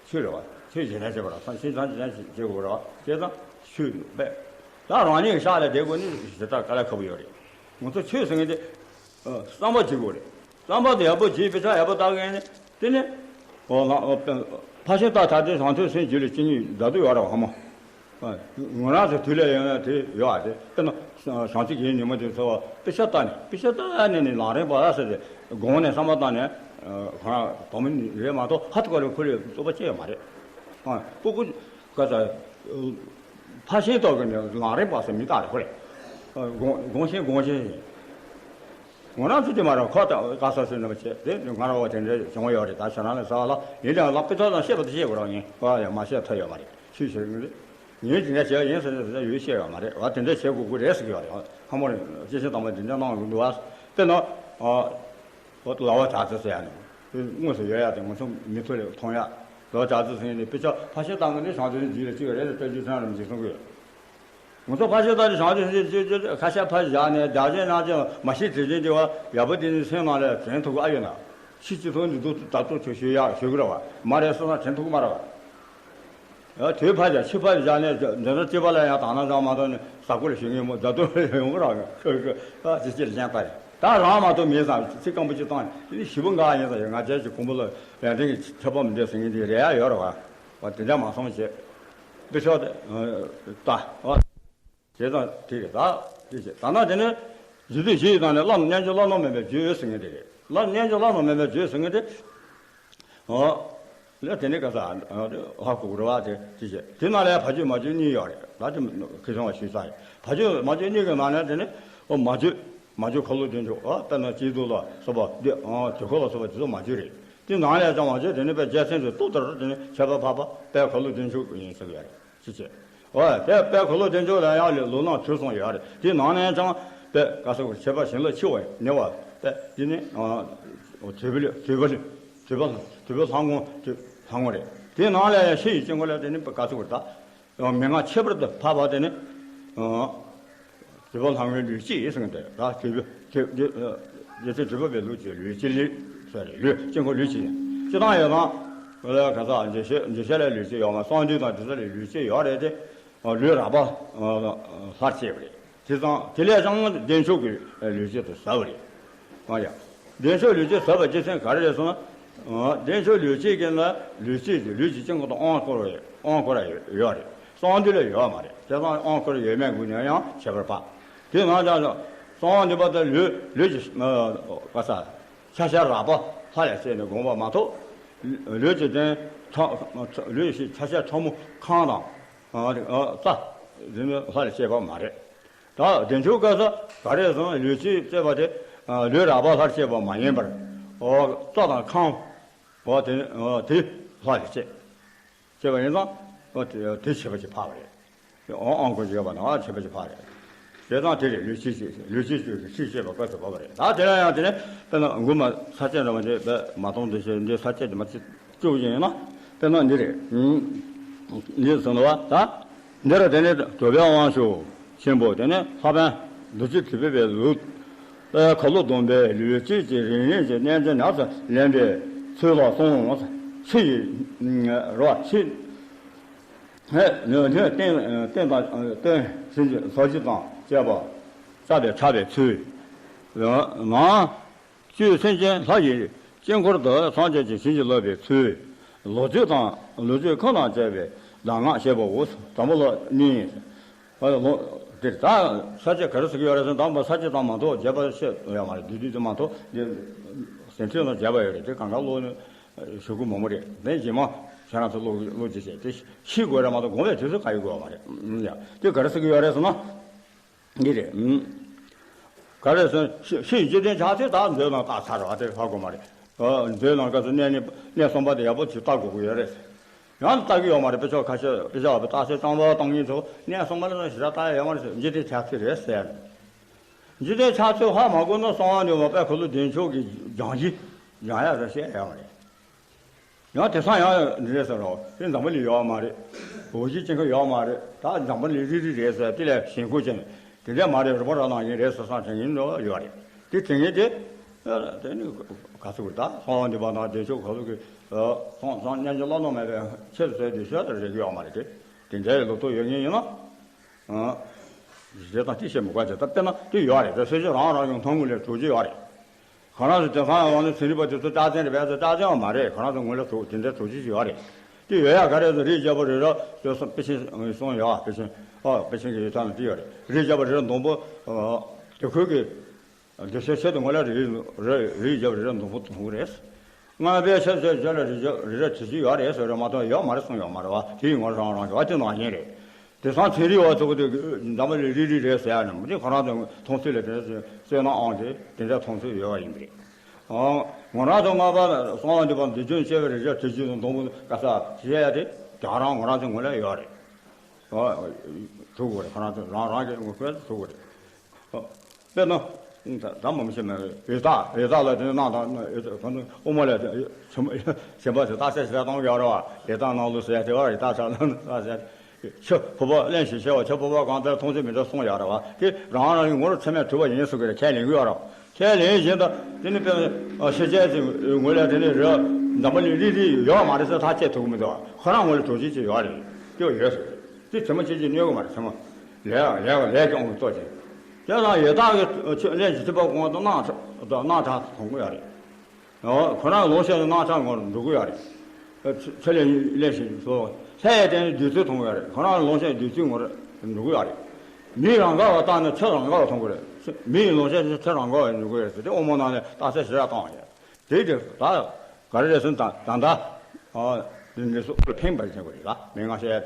ཆོས་རེད་བ། ཆོས་ཞེ་ན་བྱེད་པ་ར་སང་ཤིང་ཚང་ཞེ་ན་བྱེད་དགོས་ར་བ་བྱས་ཙང་ཆོས་པས། ད་རང་ཉིད་ཀྱི་ཤག་ལ་བསྡད་དགོས་ནི་ཞེ་དྲག་དཀའ་ལས་ཁག་པོ་ཡོད་རེད། ང་ཚོ་ཆོས་ཟེར་མཁན་དེ་བསམ་པ་བྱེད་དགོས་རེད། བསམ་པ་དེ་ཡག་པོ་བྱེད་པའི་ཆ་ཡག་པོ་བཏགས་མཁན་ནི་དེ་ནི་ཕ་ཤིང་རྟ་དར་ཏེ་ཟང་ཐོས་སེམས་བྱེད་ལས་ཅི་ཉིད་ཟླ་དུ་ཡོད་ར་བ་ཧ་མ། ང་རང་ཚོ་དུས་ལས་ཡོད་ན་དེ་ཡོད་ཨ་དེ་དཔེར་ན་བྱང་ཆུབ་ཀྱི་ཉི་མ་དེ་ཚོ་དཔེ་ཆ་ལྟ་ནས་དཔེ་ཆ་ལྟ་ནས་ནི་ལམ་རིམ་པ་ཟེར་ཏེ་དགོངས་ནས་བསམ་པ་བཏང་ནས་ཁོ་རང་དོ་མི་རེད་མ་གཏོགས་ཧ་ཏུ་ཀ་རེ་ཁོ་རེ་རྩོད་པ་བྱས་ཡོད་མ་རེད། ཨ་སྤུ་གུ་ག་ས་ཕ་ཤིང་ཏོག་གི་ནས་ལམ་རིམ་པ་ཟེར་མི་ལྟ་རེད་ཁོ་རེ། དགོངས་དགོངས་ཤིང་དགོངས་ཤིང་ཡིན། ང་རང་ཚོ་དེ་མ་རེད་ཁོ་ད་ག་ས་སུ་ནམ་བྱས་དེ་ང་རང་བ་དེ་འདྲའི་བྱུང་བ་ཡོད་རེད། ད་ཁྱེད་རང་ལ་ཟ་བ་ལ་ཡིན་ཀྱང་ལག་པའི་ཐོག་དང་བཤད་པ་དེ་བཤད་དགོས་རོགས་ཡིན་བ་ཡང་མ་བཤད་ཐབས་ཡོད་མ་རེད། ཆུ་ཞིག་ངས་དེ་འདྲ་བྱས་ཡིན་ཟེར་ཟེར་ཡོད་བཤད་ཡོད་མ་རེད་བ། དེ་འདྲ་བྱེད་དགོས་ཀྱི་རེད་ཟེར་གྱི་ཡོད་རེད། ཧ་མོ་རེད། སྐྱེས་ཆེན་དམ་པ་འདི་འདྲ་གནང་གི་འདུག་བ། དཔེར་ན་ལ་བ་བྱ་ཚེ་ཟེར་ཡ་ནི་དངོས་སུ་ཡོད་ཡ་དེ་ང་ཚོ་མི་ཐུ་ལས་མཐོང་ཡ། ལ་བ་བྱ་ཚེ་ཟེར་ནི་དཔེ་ཆ་ཕ་ཤེས་བཏང་གི་ནི་བྱང་ཆུབ་འཇིག་ལ་གཅིག་རེད་ལ་བཀྲ་ཤིས་ཚང་རིན་པོ་ཆེ་གསུང་གི་ཡོད། ང་ཚོ་ཕ་ཤེས་ད་ནི་བྱང་ཆུབ་སེམས་ཅན་ཁ་ཤས་ཕར་བཞག་ནས་རྒྱག་བྱེད་སྣང་བྱེད་མ་ཤེས་དྲན་ཅན་དེ་བ་ཡག་པོ་དེ་ནི་སེམས་ནང་ལ་དྲན་ཐུབ་ཀྱི་ཨ་ཡོད་ན། ཤི་ཅི་ཐུབ་ནི་འདུག་ད་ལྟོ་ཁྱོད་ཤོད་ཡག་ཤོད་གི་ར་བ་མ་རེད་སོང་ན་དྲན་ཐུབ་ཀྱི་མ་ར་བ། དུས་ཕར་བཞག་ཕྱི་ཕར་བཞག་ནས་འདི་ཚོ་སྐྱེས་པ་ལ་ཡང་དག་སྣང་ཅང་མ་གཏོང་ནས་ས་ཁུལ་ལ་ཤོད་ངེས་མོ་རྫ་དུར་ཡོང་གི་ར་ཅི་ཅི་ལ་ཅན་པ་རེད། ད་རང་མ་གཏོགས་མེད་ཙང་ཚིག་སྐམ་པོ་ཅིག་བཏང་ནས་ཞི་བོ་འགའ་ཡིན་ཙང་ང་བཅས་ཀྱི་ཁུང་བུ་ལ་ཡོན་ཏན་གྱི་ཁྱད་པར་མི་འདྲ་ཟེར་མཁན་དེ་རེ་ཡ་ཡོད་ར་བ། བ་དེ་འདྲ་མ་སོང་བྱས། འདི་ཕྱོགས་དེ་ལྟ་བ། བྱས་ཙང་དེ་རེད་ད། དེ་བྱས་ད་ནང་དེ་ནས་རྗེ་བཙུན་བཞི་ཡི་ནང་ནས་བླ་ན་མཉམ་སྦྱོར་བླ་ན་མེད་པའི་རྒྱུད་ཟེར་མཁན་དེ་རེད། བླ་ན་མཉམ་སྦྱོར་བླ་ན་མེད་པའི་རྒྱུད་ཟེར་མཁན་དེ། ཨོ། ལས་དེ་ནས་ག་ས་ཧ་གོ་རུ་བ་དེ་དེ་བྱས་དེ་ནང་ལས་ཕ་རྒྱུད་མ་རྒྱུད་གཉིས་ཡོད་རེད་ད། དེ་ཁི་སོང་བ་ཞུས་ས་རེད། ཕ་རྒྱུད་མ་རྒྱུད་གཉིས་ཀྱི་ནང་ནས་དེ་ནས་ཨོ་མ་རྒྱུད་མ་རྒྱུད་འཁོར་ལོ་བདེ་མཆོག་ཨོ་དཔེར་ན་སྐྱིད་སྡུག་ལ་སོགས་པ་དེ་ཨོ་དུས་འཁོར་ལ་སོགས་པ་དེ་ཚོ་མ་རྒྱུད་རེད། དེ་ནང་ལས་ཀྱང་མ་རྒྱུད་དེ་ནས་དཔེ་རྒྱལ་མཚན་དུ་ཏོག་ལྟར་དེ་ནས་ཁྱད་པར་འཕགས་པ་དཔལ་འཁོར་ལོ་བདེ་མཆོག་ཡིན་ཟེར་གི་ཡོད་རེད། ཅི་བྱེད། འོ་དེ་དཔལ་འཁོར་ལོ་བདེ་མཆོག་ལ་ཡང་ལས་ལོ་ནང་དུས་གསུངས་ཡོད་རེད། དེ་ནང་ནས་ཀྱང་དཔལ་ག་ས་གོ་ཁྱད་པར་བྱིན་རླབས་ཆེ་བ་ཉེ་བ་དཔལ་དེ་ནི་དུས་པ་ལས་དུས་པ་ལས་དུས་པ་དུས་པ་ལྷ་ངོ་དུས་ལྷ་ངོ་རེད། དེ་ནང་ལ་ཡང་ཤེས་ཡི་སྐྱེ་དངོས་ལ་དེ་ནི་ག་ས་གོ་ད་མན་ངག་ཁྱད་པར་དུ་འཕགས་པ་དེ་ནི། དྲི་བ་ལྷག་མའི་ལུས་སྤྱི་ཡིན་གསུངས་ཏེ། ད་དྲི་བ་དེ་དེ་དེ་དྲི་བ་པའི་ལུགས་ཀྱི་ལུས་སྤྱི་ལུས་ཟེར་རེད། ལུས་དཀྱིལ་འཁོར་ལུས་སྤྱི་ཡིན། སྤྱི་དང་ཡོད་དང་། ག་ས་འཇིགས་བྱེད་འཇིགས་བྱེད་ལ་ལུས་སྤྱི་ཡོད་མ། གསང་འདུས་དང་དེ་ཚོ་ལ་ལུས་སྤྱི་ཡོད་རེད་དེ། ལུས་རགས་པ་ལྷར་བཅས་པ་རེད། དེ་ཙང་དེ་ལས་ཀྱང་བདེ་མཆོག་གི་ལུས་སྤྱི་དུ་ཟབ་པ་རེད། ཨ་ཡ། བདེ་མཆོག་ལུས་སྤྱི་ཟབ་པ་སྤྱི་མཚན་ག་རེ་རེད་ཟེར་ན། བདེ་མཆོག་ལུས་སྤྱི་གི་ན་ལུས་སྤྱི་དེ་ལུས་ཀྱི་དཀྱིལ་འཁོར་དང་དབང་བསྐུར་བའི་དབང་བསྐུར་ཡ་ཡོད་རེད། གསང་འདུས་ལ་ཡོད་མ་རེད། དེ་ཙང་དབང་བསྐུར་ཡོད་མེད་ཀུན་ནས་ཡང་ཁྱད་པར་འཕགས། དེ་ནང་ཀྱང་གསང་བ་འདུས་པ་དང་ལུས་ལུས་ཀྱི་ག་ས་ཆ་ཤས་རགས་པ་ལྷ་ལས་བྱས་ནས་དགོངས་པ་མ་ཐོབ། ལུས་ཀྱི་དོན་ལུས་ཀྱི་ཆ་ཤས་ཕྲ་མོ་ཁམས་དང་། ཨ་ཨ་རྩ་འདི་ནི་ལྷ་ལས་སྐྱེས་པ་མ་རེད། ད་བདེ་མཆོག་ག་ས་ག་རེ་ཟེར་ན་ལུས་སྤྱི་ཟེར་བ་དེ། ལུས་རགས་པ་ལྷར་བཅས་པ་མ་ཡིན་པར། ཨོ་རྩ་དང་ཁམས། ཨོ་དེ་ཨོ་དེ་ལྷ་ལས་སྐྱེས། སྐྱེས་པ་ཡིན་ཙང་ཨོ་དེ་དེ་ཁྱད་པར་ཅིག་འཕགས་པ་རེད། ཨོ་ཨང་ཀོ་ཅིག་ཡོད་པ་ན་ཨ་ཁྱད་པར་ཅིག་འཕགས་རེད། དེ་ཙང་དེ་རེད། ལུས་སྤྱི་ལུས་སྤྱི་སྤྱོད་ཀྱི་ཁྲིད་བཤད་པ་སྐབས་སུ་བབ་པ་རེད། ད་དེ་ལ་ཡང་དེ་ནས་དཔེར་ན་མགུར་མ་ས་བཅད་འདྲ་བ་འདི་མ་གཏོང་དུ་བྱས་འདི་ས་བཅད་དེ་མ་ཚིག་བཅུ་ཡིན་ན། དཔེར་ན་འདི་རེད། འདི་ཟེར་བ་ད། འདིར་དེ་ནི་གྲུབ་པའི་དབང་ཕྱུག་ཆེན་པོ་དེ་ནི་ལྷ་པཎ་རྡོ་རྗེ་དྲིལ་བུ་པའི་ལུགས། ཁ་ལོ་སྡོམ་པའི་ལུས་སྤྱི་གི་རིམ་རིམ་གྱི་རྣལ་འབྱོར་ཉམས་སུ་ལེན་པའི་ཚུལ་ལ་གསུངས། ཕྱི་ཡི་རོ་ཕྱི་ནི་རྟེན་རྟེན་དང་རྟེན་ཕྱིན་ཅི་ལོག་ཅི་དང་བཅས་པ་བཅའ་བའི་ཕྲ་བའི་ཚུལ། ནང་བཅུད་སེམས་ཅན་ལྷ་ཡི་དཀྱིལ་འཁོར་དུ་སངས་རྒྱས་ཀྱི་བྱིན་གྱིས་བརླབས་པའི་ཚུལ། ལོངས་སྤྱོད་དང་ལོངས་སྤྱོད་ཁམས་དང་བཅས་པའི་གདམས་ངག་བཤད་པའོ། དང་པོ་ལ་གཉིས། ཨ་ལོ། དེ་ད་ས་བཅད་ག་རེ་ཟེར་གྱི་ཡོད་རེད་ཟེར་ན། དང་པོ་ས་བཅད་དང་མ་གཏོགས་རྒྱས་པ་བཤད་ཡོད་མ་རེད། བསྡུས་བསྡུས་དེ་མ་གཏོགས་འདི་ཟིན་བྲིས་ནང་རྒྱས་པ་ཡོད་རེད། དེ་གང་ག་ཀློག་ནས་ཞུ་དགོས་མང་པོ་རེད། དེ་རྗེས་མ་ཁྱེད་རང་ཚོ་ཀློག་ཀློག་ཅིག་བྱས་དེ་ཤེས་དགོས་རེད་མ་གཏོགས་དགོངས་པའི་དུས་སུ་ག་ཡོད་དགོས་པ་མ་རེད། ཡ་དེ་ག་རེ་ཟེར་གྱི་ཡོད་རེད་ཟེར་ན། འདི་རེད། ཨུམ། ག་རེ་ཟེར་ན་ཤེས་ཤེས་འཇིག་རྟེན་ཆགས་ཚུལ་དག་མཛོད་ནང་བལྟས་ཚར་བ་དེ་ཧ་གོ་མ་རེད། ཨ་མཛོད་ནང་སྐབས་སུ་གནས་གནས་གནས་གསུམ་པ་དེ་ཡག་པོ་ཅིག་བལྟ་དགོས་ཀྱི་ཡོད་རེད། ཡང་བལྟ་གི་ཡོད་མ་རེད། དཔེ་ཆ་ཁ་ཤས་དཔེ་ཆ་བ་དཔེ་རྟགས་གསལ་རྐྱང་པ་བཏང་མཁན་ཚོ་གནས་གསུམ་པ་ལ་ཞེ་དྲག་བལྟ་ཡ་ཡོད་མ་རེད་ཟེར། འཇིག་རྟེན་ཆགས་ཚུལ་རེད་ཟེར། འཇིག་རྟེན་ཆགས་ཚུལ་ཧ་མ་གོ་ན་གསང་བ་འདུས་པ་དཔལ་ཁ་ལོ་བདེ་མཆོག་གི་སྦྱང་གཞི་སྦྱང་ཡ་རེད་བཤད་ཡ་ཡོད་མ་རེད། ཡང་དེང་སང་ཡང་འདི་རེད་ཟེར་རོ། དེ་འཛམ་བུ་གླིང་ཡོད་མ་རེད། འོ་བཞི་ཅན་ཁ་ཡོད་མ་རེད། ད་འཛམ་བུ་གླིང་རིལ་རིལ་རེད་ཟེར། དེ་ལས་ཞེན་ཁོག་ཅན་དེ་འདྲ་མ་རེད། རི་བོ་ར་ནང་བཞིན་རེད་ཟེར་བསམ་དྲན་མཁན་འདྲ་ཡོད་རེད། དེ་དྲན་མཁན་དེ་དེ་ནི་ག་ཚོད་རེད། ད་གསང་བ་འདུས་པ་དང་བདེ་མཆོག་ག་ཚོད་ཀྱི་སོང་སོང་སྙན་བརྒྱུད་བླ་ན་མེད་པའི་ཆེད་དུ་བཟོས་ཏེ་ཤོད་ད་རེད་ཀྱི་ཡོད་མ་རེད། དེ་དེ་འདྲའི་ལོ་ཐོག་ཡོད་མཁན་ཡིན་ན། རྗེས་དང་ཅི་བྱེད་མི་དགོས་ཅེས། ད་དཔེར་ན་དེ་ཡོད་རེད། ད་སེམས་ཅན་རང་རང་གི་མཐོང་གུན་ལས་གྲུབ་ཀྱི་ཡོད་རེད། ཁོ་རང་ཚོ་དེང་སང་ཡང་ནི་ཚན་རིག་པ་དེ་ཚོ་རྟགས་ཅན་རེད་པས། རྟགས་ཅན་ཡང་མ་རེད། ཁོ་རང་ཚོ་ངོས་ལ་གྲུབ་དེ་འདྲའི་གྲུབ་ཀྱི་ཡོད་རེད། དེ་ཡོད་ཡ་ག་རེ་ཟེར། རིའི་རྒྱལ་པོ་རི་རབ་དེ་སོང་། དཔེ་ཆེན་གསུངས་ཡོད། དཔེ་ཆེན་ཨོ་དཔེ་ཆེན་གྱི་ཡིག་ཚང་ལ་དེ་ཡོད་རེད། རིའི་རྒྱལ་པོ་རི་རབ་སྡོང་པོ་དེ་ཁོས་ཀྱི་འདི་ཚོའི་ཆེད་དུ་ངོས་ལ་རི་རི་རི་རྒྱབ་རི་རབ་སྡོང་པོ་མཐོང་གི་རེད། རྔ་པའི་ཆེད་དུ་རྒྱབ་ལ་རི་རྒྱབ་རི་རབ་དེ་ཅི་ཡོད་རེད་ཟེར་རེད་མ་གཏོགས་ཡོད་མ་རེད་གསུངས་ཡོད་མ་རེད་བ། དེ་ཡིན་ངོ་རང་རང་གི་བ་དེ་ནང་བཞིན་རེད། དེང་སང་ཚན་རིག་པ་ཚོ་གི་དེ་འཛམ་བུ་གླིང་རིལ་རིལ་རེད་ཟེར་ཡ་ནི་མི་དེ་ཁོ་རང་ཚོ་མཐོང་ཚུལ་ལ་དེ་བསོད་ནམས་ཨང་དེ་དེ་འདྲ་མཐོང་ཚུལ་ཡོད་པ་ཡིན་པ་རེད། ཨང་ངོ་རང་ཚོ་སྔགས་པ་གསང་བ་འདུས་པ་འདི་རྒྱུན་ཆེ་བའི་རི་རབ་དེ་ཅི་སྡོང་པོ་ག་ས་ཞེས་ཡ་དེ་རང་རང་ངོ་རང་ཚོ་ངོས་ལ་ཡོད་རེད། ཨོ། གྲུབ་དགོས་རེད། ཁོ་རང་ཚོ་རང་རང་གི་ངོ་སྐལ་དུ་གྲུབ་དགོས་རེད། ཨོ། དཔེར་ན། ད་ད་མ་མི་ཤེས་མེད། ཡི་དྭགས་ཡི་དྭགས་ལ་དེ་ནང་དང་ཁོ་ཚོ་དབུ་མ་ལ་ཞེན་པ་ཞེན་པ་ཞེ་དྲག་ཞེ་དྲག་གཏོང་གི་ཡོད་རེད་བ། ཡི་དྭགས་ནང་ལུགས་ཟེར་ཡ་དེ་བ། ཡི་དྭགས་ཆགས་ནང་ཟེར་ཡ་དེ། ཆུ་ཕོར་པ་རླན་ཞིང་གཤེར་བ། ཆུ་ཕོར་པ་གང་ལྟར་མཐོང་ཚུལ་མི་འདྲ་གསུངས་ཡོད་རེད་བ། དེ་རང་རང་གི་ངོར་ཚད་མས་གྲུབ་པ་ཡིན་གསུང་གི་རེད། ཁས་ལེན་གྱི་ཡོད་རེད་བ། ཁས་ལེན་བཞིན་དུ་དེ་ནི་དཔེར་ན་ཤེས་བྱའི་ངོས་ལ་དེ་ནི་རི་འཛམ་བུ་གླིང་རིལ་རིལ་ཡོད་མ་རེད་ཟེར་ཐག་བཅད་ཐུབ་ཀྱི་མི་འདུག་ཁོ་རང་ངོས་ལ་གྲུབ་ཆེན་ཅིག་ཡོད་རེད། དེ་ཡོད་ཟེར། དེ་ཚད་མ་ཅན་གྱིས་གནོད་གི་མ་རེད། ཚད་མ་ལས་ལས་ལས་ཀྱི་དབང་གིས་གཙོ་ཆེ། དེ་ཡང་ཡི་དྭགས་ཀྱི་ཆུ་རླན་གྱི་ཆུ་བབ་གོང་དུ་སྣང་གྲགས་སྣང་གྲགས་མཐོང་གི་ཡོད་རེད། ཁོ་རང་ལོངས་སྤྱོད་ཀྱི་སྣང་གྲགས་ངོར་འགྲོ་གི་ཡོད་རེད། ཚེ་ལས་ལས་ཤིག་སོ། ལྷའི་སྟེང་ནས་བདུད་རྩི་མཐོང་གི་ཡོད་རེད། ཁོ་རང་ལོངས་སྤྱོད་བདུད་རྩིའི་ངོར་འགྲོ་གི་ཡོད་རེད། མིའི་རང་ག་བ་བཏང་ནས་ཚེ་རང་ག་བ་མཐོང་གི་རེད། མིའི་ལོངས་སྤྱོད་ཚེ་རང་ག་བ་འགྲོ་གི་ཡོད་རེད་ཟེར་ཏེ་དབུ་མ་ནང་ནས་རྟགས་གསལ་ཞེ་དྲག་བཏང་བ་རེད། དེ་དེ་ད་ག་རེ་རེད་ཟེར་ན། ད་ད་ད་འདི་འདི་སོགས་ཕན་པར་བྱེད་དགོས་རེད་ལ། མན་ངག་བཤད་ཡ་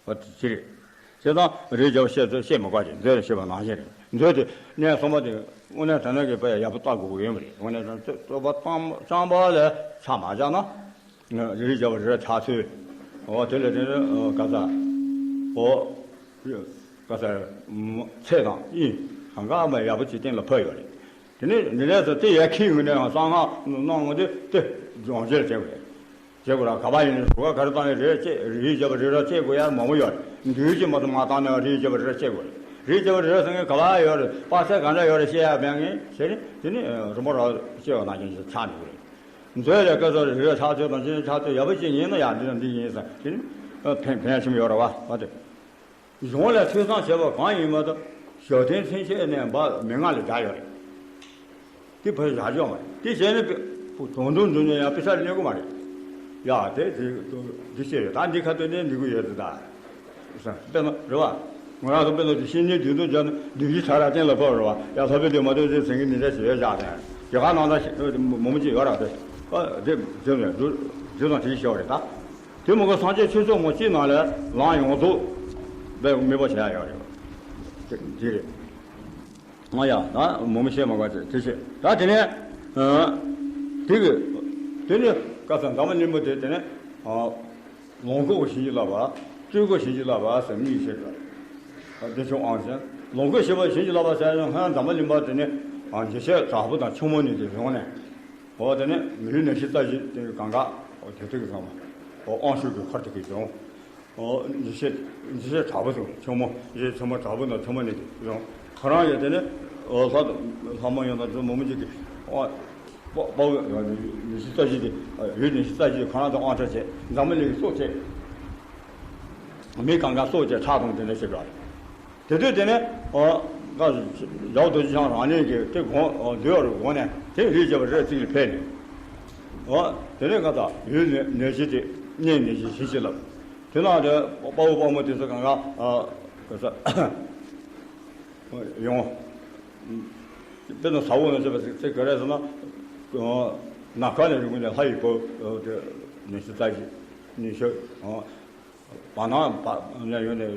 དེ་ཅི་རེད། བྱས་ཙང་རིའི་རྒྱལ་པོ་བཤད་ཚུལ་བཤད་མི་དགོས་ཀྱི། མཛོད་ལ་བཤད་པ་ནང་བཞིན་རེད། མཛོད་དེ་གནས་གསུམ་པ་དེ་དངོས་གནས་དྲང་གནས་ཀྱི་དཔེ་ཡག་པོ་བལྟ་དགོས་ཀྱི་ཡོད་མ་རེད། དངོས་གནས་དྲང་གནས་རྩོད་པ་རྐྱང་རྐྱང་པ་ལ་ཆ་མ་བཞག་ན། རིའི་རྒྱལ་པོ་རི་རབ་ཆགས་ཚུལ། འོ་དེ་ལས་དེ་ནི་ག་ས་འོ་ག་ས་ཚེ་དང་དབྱིངས་གང་ག་མ་ཡག་པོ་ཅིག་གཏན་ལ་ཕབ་ཡོད་རེད། དེ་ནས་འདི་ལས་སུ་དེ་ཡར་འཁྱེར་ངོས་ནས་ཡང་གསང་སྔགས་གནང་ངོ་དེ་དེ་སྦྱོང་བརྡར་བྱེད་དགོས་རེད། བྱེད་དགོས་ར། ག་པ་ཡིན་ནའི་རུ་ཁག་ག་རེ་བཏང་ནས་རེད་ཅེས། རིའི་རྒྱལ་པོ་རི་རབ་བཅད་དགོས་ཡ་མང་པོ་ཡོད་རེད། འདུས་ཀྱི་མ་གཏོགས་མ་བཏང་ནས་རིའི་རྒྱལ་པོ་རི་རབ་བཅད་དགོས་རེད། རིགས་བྱེ་བ་རེ་རེ་ཟེར་མཁན་ག་པར་ཡོད་རེད། དཔག་ཚད་ག་འདྲ་ཡོད་རེད། བཤད་ཡག་མེད་མཁན་བྱས་ནས་དེ་ནི་རིམ་པ་ར་སྐྱེ་བ་ནང་བཞིན་ཆགས་འགྲོ་གི་རེད། མཛོད་ལས་ཀ་སོགས་རེ་རེ་ཆགས་ཚུལ་དང་ཅི་ནས་ཆགས་ཚུལ་ཡག་པོ་ཅིག་ཡིན་ན་ཡང་འདི་དང་འདི་ཡིན་ས་དེ་ནི་ཕན་ཕན་ཆེན་པོ་ཡོད་རེད་བ། བ་དེ་གཞུང་ལ་ཐོས་བསམ་བྱས་པ་གང་ཡིན་མ་གཏོགས་ཞབས་བརྟན་མཚན་ཆད་ནས་འབའ་མི་ང་ལ་བསྒྲགས་ཡོད་རེད། དེ་ཕར་བཞག་ཆོག་མ་རེད། དེ་བྱས་ནས་དཔེ་དོན་དུ་འགྲོ་ནས་ཡང་དཔེ་ཆ་ལེན་དགོས་མ་རེད། ཡ་དེ་དེ་དེ་ཤེས་རེད། ད་འདི་ཁ་ཐོན་ནས་འདི་དགོས་ཡོད་དེ་ད། དཔེར་ན་རེད་བ། ང་རང་ཚོ་དཔེར་ན་དེ་བཤེས་གཉེན་བདུད་འདུལ་སྦྱར་ན་བདུད་བཞི་གྲགས་ར་གཏན་ལ་ཕབ་རེད་བ། ཡ་ལྷ་པའི་དེ་མ་དོན་དེ་ཟེར་གི་འདི་འདྲ་ཞིག་ཡོད་བཞག་དེ། རྒྱ་གར་ནང་ད་མོ་མོ་ཅིག་ཡོད་ར་དེ། ཨ་དེ་དེ་ནས་འདུ་འདུ་དང་དེ་ཤོག་རེད་ད། དེ་མོ་གི་སངས་རྒྱས་ཆོས་ཚོགས་མོ་གཅིག་ནང་ལ་ལམ་ཡོངས་རྫོགས་དཔེ་དམིགས་པ་བྱེད་ཡ་ཡོད་རེད་བ། དེ་དེ་རེད། ང་ཡང་ད་མོ་མི་ཤེས་མ་ག་ཚོད་དེ་བྱས་ད་དེ་ནས་ཨ་དེ་གི་དེ་ནས་བཀའ་སྩལ་འཛམ་བུ་གླིང་པོ་དེ་དེ་ནས་ཨ་ལོངས་སྐུ་བཞི་བཅུ་བསླབ་པ། སྤྲུལ་སྐུ་བཞི་བཅུ་བསླབ་པ་ཟེར་གཉིས་བཤད་པ། བདེ་མཆོག་དབང་ཟེར། ལོངས་སྐུ་བཞི་བཅུ་བསླབ་པ་ཟེར་ཡང་སྔོན་འཛམ་བུ་གླིང་པ་དེ་ནས་ཨ་འཇིགས་བྱེད་དྲག་པོ་དང་ཆེན་མོ་གཉིས་དེ་བཟུང་ནས་འོ་དེ་ནས་མི་ལུས་ནད་གཞི་རྩ་བཞི་དེ་གང་ག་འོ་དེ་དུས་ཀྱི་ཚང་མ་འོ་དབང་ཕྱུག་གི་འཁོར་དེ་གིས་བཟུང་། འོ་འཇིགས་བྱེད་འཇིགས་བྱེད་དྲག་པོ་དང་ཆེན་མོ། འཇིགས་བྱེད་ཆེན་མོ་དྲག་པོ་དང་ཆེན་མོ་གཉིས་དེ་བཟུང་། ཁོ་རང་ཡང་དེ་ནས་འོ་ལྷ་ལྷ་མོ་ཡང་དང་ཚོ་མོ་མོ་གཅིག་གིས་འོ་དཔའ་བོ་ནད་གཞི་རྩ་བཞི་དེ་ཡུལ་ནད་གཞི་རྩ་བཞི་ཁོ་རང་དང་དབང་ཆ་བྱས། འཛམ་བུ་གླིང་གི་སྲོག་བཅད། མི་གང་ག་སྲོག་བཅད་ཁྲག་དང་དེ་འདྲ་བྱེད་པ་རེད། དེ་དུས་དེ་ནས་ཨ་ཀ་ཡག་རྡོ་རྗེ་འཆང་རང་ཉིད་ཀྱིས་དེ་དགོངས་འདུལ་བར་དགོངས་ནས་དེ་རིགས་བྱེད་པ་རེ་རེ་ཚིག་ལ་ཕེབས་ནས། ཨ་དེ་ནས་ཀ་ད་ཡུལ་ནད་ནད་གཞི་དེ་གཉན་ནད་གཞི་བཞི་བཅུ་བསླབ། དེ་ནང་དེ་དཔའ་བོ་དཔའ་མོ་དེ་ཚོ་གང་ག་ཨ་ཀ་ས་ཡོང་། དཔེར་ན་ཟ་འོག་ན་བྱེད་པ་ཚིག་ག་རེ་ཟེར་ན། ཨ་ནམ་མཁའ་ནས་རིང་པོ་ནས་ལྷ་ཡི་བུ་དེ་ཉི་ཤུ་རྩ་བཞི། ཉི་ཤུ་ཨ། བར་སྣང་བར་ནས་ཡོང་ནས་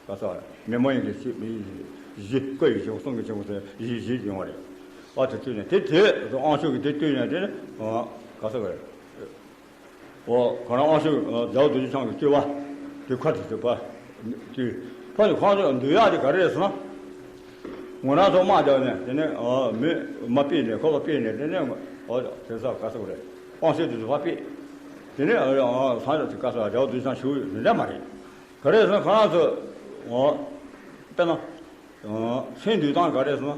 ག་ས་མི་མོ་ཡིན་གྱི་ཞིག་མི་ཡིན་གྱི་བཞི། སྐུ་ཡི་ཆེན་པོ་གསུང་གི་ཆེན་པོ་ཟེར་བཞི་བཞི་ཡོང་བ་རེད། ཨ་དེ་བཏུས་ནས་དེ་དེ་དབང་ཕྱུག་གིས་དེ་བཏུས་ནས་དེ་ནི་ག་ས་ག་རེད། ཨོ་ཁོ་རང་དབང་ཕྱུག་རྒྱལ་བ་རྡོ་རྗེ་འཆང་གིས་བཏུལ་བ། དེ་ཁ་དེ་བཏུལ་བ། བཏུལ་ཕ་ནི་ཁོ་ཚོ་འདུལ་ཡག་དེ་ག་རེ་རེད་ཟེར་ན། ང་རང་ཚོ་དམག་རྒྱག་ནས་དེ་ནས་མི་མ་ཕུད་ནས་ཁོ་པ་ཕུད་ནས་དེ་ནས་ཨོ་དེ་ས་ག་ས་ག་རེད། དབང་ཕྱུག་དེ་ཚོ་ཕ་ཕུད། དེ་ནས་ཨ་སང་ཡོད་དེ་ག་ས་རྒྱལ་བ་རྡོ་རྗེ་འཆང་ཞུ་ཡོད་མི་འདྲ་མ་རེད། ག་རེ་ཟེར་ན་ཁོ་རང་ཚོ་ཨོ་དཔེར་ན། སེམས་འདུལ་སྟངས་ག་རེ་ཟེར་ན།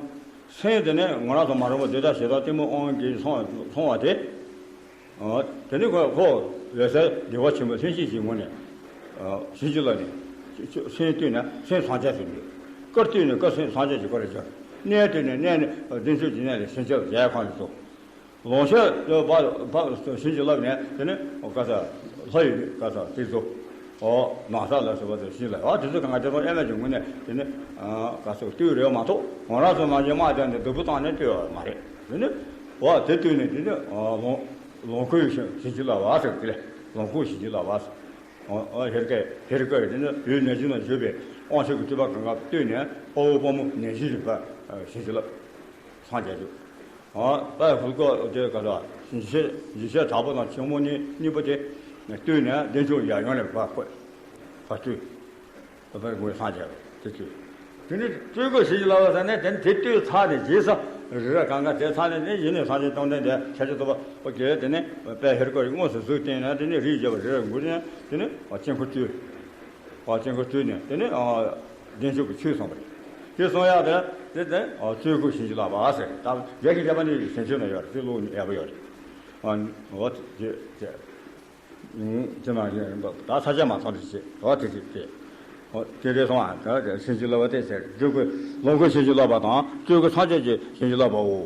སེམས་དེ་ནས་ང་རང་ཚོ་མ་རུངས་པ་འདི་དག་ཞེ་སྡང་གཏི་མུག་དབང་གིས་སོང་བ་སོང་བ་དེ། དེ་ནི་ཁོ་ཁོ་འོད་གསལ་བདེ་བ་ཆེན་པོའི་ལྷན་ཅིག་གི་ངོ་ནས་བྱིན་གྱིས་བརླབས་ནས་སེམས་བཏུལ་ནས་སེམས་སངས་རྒྱས་སུ་འགྱུར། སྐུར་བཏུལ་ནས་སྐུ་སེམས་སངས་རྒྱས་ཀྱི་སྐུ་རུ་གྱུར། གནས་བཏུལ་ནས་གནས་ནི་བདེ་མཆོག་སྦྱིན་གནས་ལས་ཕྱིན་ཆད་རྒྱལ་ཁམས་སུ་འགྲོ། ལོངས་སྤྱོད་དུ་བ་བ་བྱིན་གྱིས་བརླབས་ནས་དེ་ནི་ག་ས་ལྷ་ཡི་ག་ས་དེ་ཚོ་ཨོ་ནང་ས་ལ་སོགས་པ་དེ་བྱིན་ལ་ཨ་དེ་ཚོ་གང་ག་དེ་ཚོ་ཨེ་མ་ཅིག་ངུ་ནས་དེ་ནི་ག་ས་བཏུལ་རེད་མ་གཏོགས་ང་རང་ཚོ་ནང་བཞིན་དམག་རྒྱག་ནས་སྡུག་པོ་བཏང་ནས་བཏུལ་བ་མ་རེད། དེ་ནི་ཨོ་དེ་བཏུལ་ནས་དེ་ནི་ལོངས་ལོངས་སྐུའི་བྱིན་གྱིས་བརླབས་པ་ཟེར་དེ་ལས་ལོངས་སྐུ་བྱིན་གྱིས་བརླབས་པ་ཟེར། ཨོ་ཨོ་ཧེར་ཀའི་ཧེར་ཀའི་དེ་ནི་ཡུལ་ནད་གཞི་ན་བཞུགས་པའི་དབང་ཕྱུག་གི་སྤྲུལ་པ་གང་ག་བཏུལ་ནས་དཔའ་བོ་དཔའ་མོ་ནད་གཞི་རིག་པ་བྱིན་གྱིས་བརླབས། སངས་རྒྱས་ཀྱི། ཨ་དཔལ་ཧུར་ཁོག་དེ་ག་ལ་འཇིགས་བྱེད་འཇིགས་བྱེད་དྲག་པོ་དང་ཆེན་མོ་གཉིས་གཉིས་པོ་དེ་བཏུལ་ནས་བདེ་མཆོག་ཡབ་ཡུམ་ལ་ཕར་བཀོད། ཕར་བཏུལ། དཔལ་ཧུར་ཁོག་སངས་རྒྱས་དེ་བཏུལ། དེ་ནས་སྤྲུལ་སྐུ་བྱིན་གྱིས་བརླབས་པ་ཟེར་ནས་དེ་ནས་དེ་བཏུལ་ཚར་ནས་རྗེས་སུ་རི་རབ་གང་ག་དེ་ཚར་ནས་ནི་ཡིན་ནས་སངས་རྒྱས་བཅོམ་ལྡན་འདས་ཤཱཀྱ་ཐུབ་པ་ཨོ་དེ་དེ་ནས་དཔལ་ཧུར་ཁོག་གིས་དངོས་སུ་གཟིགས་བསྟན་ནས་དེ་ནས་རིགས་བྱེ་བ་རི་རབ་མགུར་ནས་དེ་ནས་དཀྱིལ་འཁོར་བཏུལ། ཨ་དཀྱིལ་འཁོར་བཏུལ་ནས་དེ་ནས་ཨ་བདེ་མཆོག་གི་ཆོས་གསུངས་པ་རེད། དེ་གསུང་ཡག་དེ་དེ་དེ་ཨ་སྤྲུལ་སྐུ་བྱིན་གྱིས་བརླབས་པ་ཟེར། ད་རྒྱ་གི་རྒྱ་པ་ནི་ཞལ་ཆེམས་ན་ཡོད་རེད། དེ་ཀློག་ནས་ཡག་པོ་ཡོད་རེད། ཨ་འོ་དེ་དེ་དེ་ནང་བཞིན་ད་ས་ཆ་མ་ཚང་དུ་བྱེད་འོ་དེ་དེ་དེ་ཨོ་དེ་རེད་སོང་ཨ། ད་བྱིན་གྱིས་བརླབས་པ་དེ་ཟེར། སྤྲུལ་སྐུ་ལོངས་སྐུ་བྱིན་གྱིས་བརླབས་པ་དང་སྤྲུལ་སྐུ་སངས་རྒྱས་ཀྱི་བྱིན་གྱིས་བརླབས་པའོ།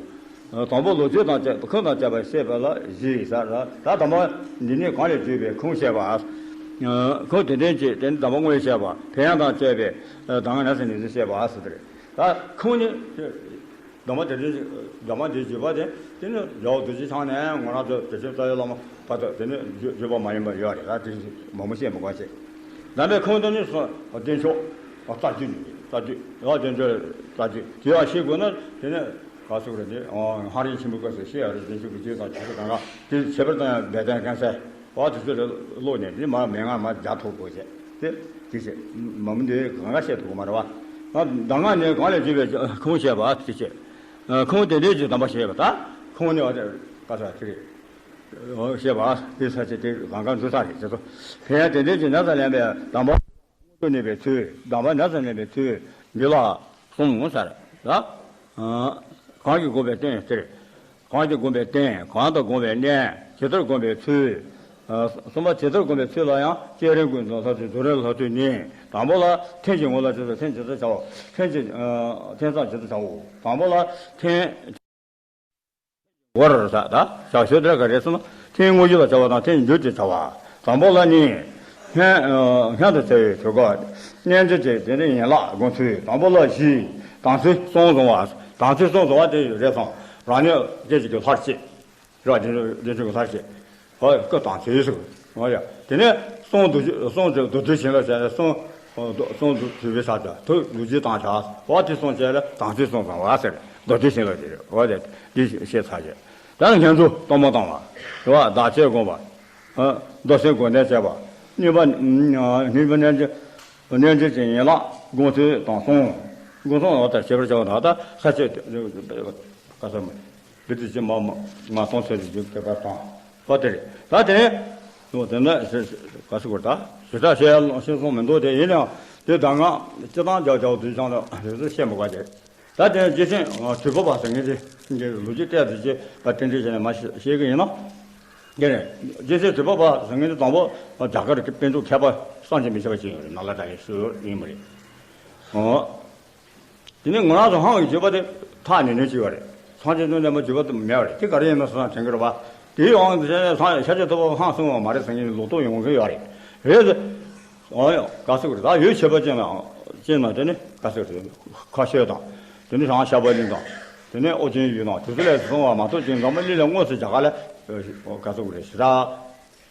དང་པོ་ལོངས་སྤྱོད་དང་བཅས་ཁོངས་དང་བཅས་པ་བཤད་པ་ལ་བཞི་ཡིན་ས་ར། ད་དང་པོ་འདི་ནི་གང་ལས་བརྗོད་པའི་ཁོངས་བཤད་པ། ཁོངས་དེ་འདྲའི་ཅིག་དེ་ནི་དང་པོ་དངོས་བཤད་པ་ཕན་ཡོན་དང་བཅས་པའི་གདམས་ངག་ནང་གསེས་ནས་བཤད་པ་ཟེར་དེ་རེད། ད་ཁོངས་ནི་གདམས་པ་དེ་འདྲའི་གདམས་པ་འདིའི་བརྗོད་པ་དེ་དེ་ནི་རྒྱལ་བ་རྡོ་རྗེ་འཆང་ནས་ང་རང་ཚོ་བདེ་ཆེན་རྩ་བའི་བླ་མ་བར་དུ་དེ་ནི་བརྗོད་པ་མ་ཡིན་པ་ཡོད་རེད། ད་དེ་མང་པོ་བཤད་མི་དགོས་ཅེས། གདམས་པའི་ཁོངས་དེ་ནི་བདེ་མཆོག་རྩ་རྒྱུད་ནི་རྩ་རྒྱུད་རྒྱལ་བ་བདེ་མཆོག་རྩ་རྒྱུད་དེ་ཡང་ཤེས་དགོས་ན་དེ་ནི། ག་ཚོད་རེད་དེ། ཨོ། སྔགས་རིམ་ཆེན་པོའི་སྐབས་སུ་བཤད་ཡ་རེད། བདེ་མཆོག་གི་རྒྱུད་དང་བྱ་རྒོད་གང་ག་དེ་ཁྱད་པར་དང་ཡང་སྦས་དོན་གང་གསལ་བ་དེ་ཚོ་རེ་ཀློག་ནས་དེ་མ་མན་ངག་མ་བརྒྱ་ཐོག་དགོས་བྱས་དེ་དེ་བྱས་མ་མི་འདོད་གང་ག་བཤད་ཐུབ་ཀྱི་མ་རེད་བ། ང་གདམས་ངག་ནི་གང་ལས་བརྗོད་པའི་ཁོངས་བཤད་པ་དེ་བྱས། ཁོངས་དེ་འདྲའི་ཀྱི་གདམས་པ་བཤད་པ་ད་ཁོངས་ནི་བ་དེ་ག་ཚོད་དེ་རེད། ཨོ་བཤད་པ་དེ་ས་ཆ་དེ་གང་ག་འཛུལ་ས་རེད་ཅེས་སོ། དེ་ཡང་དེ་འདྲའི་ཀྱི་ན་ཚ་ལེན་པའི་གདམས་པ། ནུས་པའི་ཚུལ། གདམས་པ་ན་ཚ་ལེན་པའི་ཚུལ། འདི་ལ་གསུམ་ཟེར་ལ། གང་གིས་བསྒོམས་པའི་རྟེན་ཟེར། གང་གིས་བསྒོམས་པའི་རྟེན། གང་དང་བསྒོམས་པའི་གནས། ཇི་ལྟར་བསྒོམས་པའི་ཚུལ། གསུམ་པ་ཇི་ལྟར་བསྒོམས་པའི་ཚུལ་ལ་ཡང་བསྐྱེད་རིམ་ཀུན་ལ་ལྷག་ཚུལ། རྫོགས་རིམ་ལ་ལྷག་ཚུལ་ནི། དང་པོ་ལ་རྟེན་གྱི་ངོ་ལ་ཇི་ལྟར་རྟེན་ཇི་ལྟར་བྱའོ། རྟེན་གྱི་རྟེན་སྟངས་ཇི་ལྟར་བྱའོ། དང་པོ་ལ་རྟེན། བར་ས་ད་བྱ་ཤོད་དེ་ག་རེ་ཟེར་ན། རྟེན་དངོས་རྒྱུ་ལ་བྱ་བ་དང་རྟེན་འབྱོར་གྱི་བྱ་བ། དང་པོ་ལ་ནི། སྔོན་སྔོན་དུ་བྱ་བའི་གྲོས་སྐབས། རྣལ་འབྱོར་གྱི་དེ་ནི་ཡན་ལག་སྒོམ་ཚུལ། དང་པོ་ལ་བཞི། དམ་ཚིག་གསུམ་བཟུང་བ། དམ་ཚིག་གསུམ་བཟུང་བ་དེ་རེད་སོང་། རང་ཉིད་སྐད་ཅིག་གི་ལྷར་བཅས། རེད་བ། རྗེས་འཇུག་གི་ལྷར་བཅས། ཧོ་སྐུ་དམ་ཚིག་ཟེར། ཧོ་ཡ། དེ་ནས་གསུང་མདོ་རྒྱུད། གསུང་མདོ་རྒྱུད་བྱིན་རླབས་བྱས་ནས་གསུང་། གསུང་མདོ་རྒྱུད་པའི་ས་ཆ་ཐུགས་ལུས་ཀྱི་དང་ཆ་བ་དེ་གསུང་བྱས་ལ་དམ་ཚིག་གསུམ་བཟང་བ་ཟེར། མདོ་རྒྱུད་བྱིན་རླབས་དེ་རེད། ཧོ་དེ་འདི་བཤད་ཚར་བྱས། ད་ནི་སྔོན་འགྲོ་གཏོར་མ་བཏང་བ། རེད་བ། བདག་གཅེས་བསྒོམ་པ། མདོ་སེམས་སྒོམ་བཟླས་བྱས་པ། ནུས་པ་ནུས་པ་རྣལ་འབྱོར། རྣལ་འབྱོར་གྱི་ཡན་ལག་སྒོམ་ཚུལ་དང་གསུམ། སྒོམ་གསུམ་འོག་ལྟར་བྱེད་པར་བྱ་བ་དང་། ད་ས་བཅད་ག་ས་མ། བི་དུ་ཅི་མ་མ་མ་གཏོང་ཚེ་རིགས་ཀྱི་བསྐལ་པ་དང་། ཧོ་དེ་རེད། ད་དེ་ནས་དེ་ནས་ག་སུ་གོ་ད་ཞེ་དྲག་བཤད་ཡ་ཤེས་སོང་མི་འདུག་དེ་ཡིན་ཡང་དེ་ད་ང་སྤྱི་བཏང་རྒྱག་རྒྱག་དུས་ཀྱང་ལ་རེ་ཟུང་བཤད་མི་དགོས་དེ། ད་དེ་ནས་རྗེ་བཙུན་དྲི་ཕུ་པ་ཟེར་མཁན་དེ་ལོ་རྒྱུས་བལྟས་དུས་ཀྱི་བ་རྟེན་འབྲེལ་བྱས་ནས་མ་བཤད་ཀྱི་ཡིན་ན། དེ་ནས་རྗེ་བཙུན་དྲི་ཕུ་པ་ཟེར་མཁན་དེ་དང་པོ་རྒྱ་གར་གྱི་པཎ་གྲུབ་མཁས་པ་བསམ་གྱིས་མི་ཁྱབ་པ་ཅིག་ཡོད་རེད། ནཱ་ལེནྡྲ་ཡི་སྲོལ་ཡིན་པ་རེད། ཨོ། དེ་ནས་ང་རང་ཚོ་ཧང་གི་བརྗོད་པ་དེ་ཐག་ཉེ་ཉེ་ཅིག་ཡོད་རེད། སངས་རྒྱས་བཅོམ་ལྡན་འདས་བརྗོད་པ་དེ་མེད་པ་རེད། དེ་ག་རེ་ཡིན་ན་སོང་དྲན་གྱི་རེད་པ། དེའི་དབང་དུ་བྱས་ནས་སངས་ཤཱཀྱ་ཐུབ་པ་ཧང་སངས་པ་མ་རེད་ཟེར་མཁན་ལོག་རྟོག་ཡོང་གི་ཡོད་རེད། རེད་ཟེར། ཨོ་ཡ། ག་ཟེར་གི་རེད། ད་ཡུལ་ཆོས་པ་ཅན་ལ་ཅན་ལ་དེ་ནི་ག་ཟེར་གི་རེད། ཁ་ཤོད་དང་། དེ་ནི་རང་ཤ་བ་གླིང་དང་། དེ་ནི་ཨོ་རྒྱན་ཡུལ་དང་དེ་ཚོ་ལས་སོང་བ་མ་གཏོགས་ཅན་འཛམ་བུ་གླིང་ལ་དངོས་སུ་རྒྱ་གར་ལ་ག་ཟེར་གི་རེད། ཞེ་དྲག་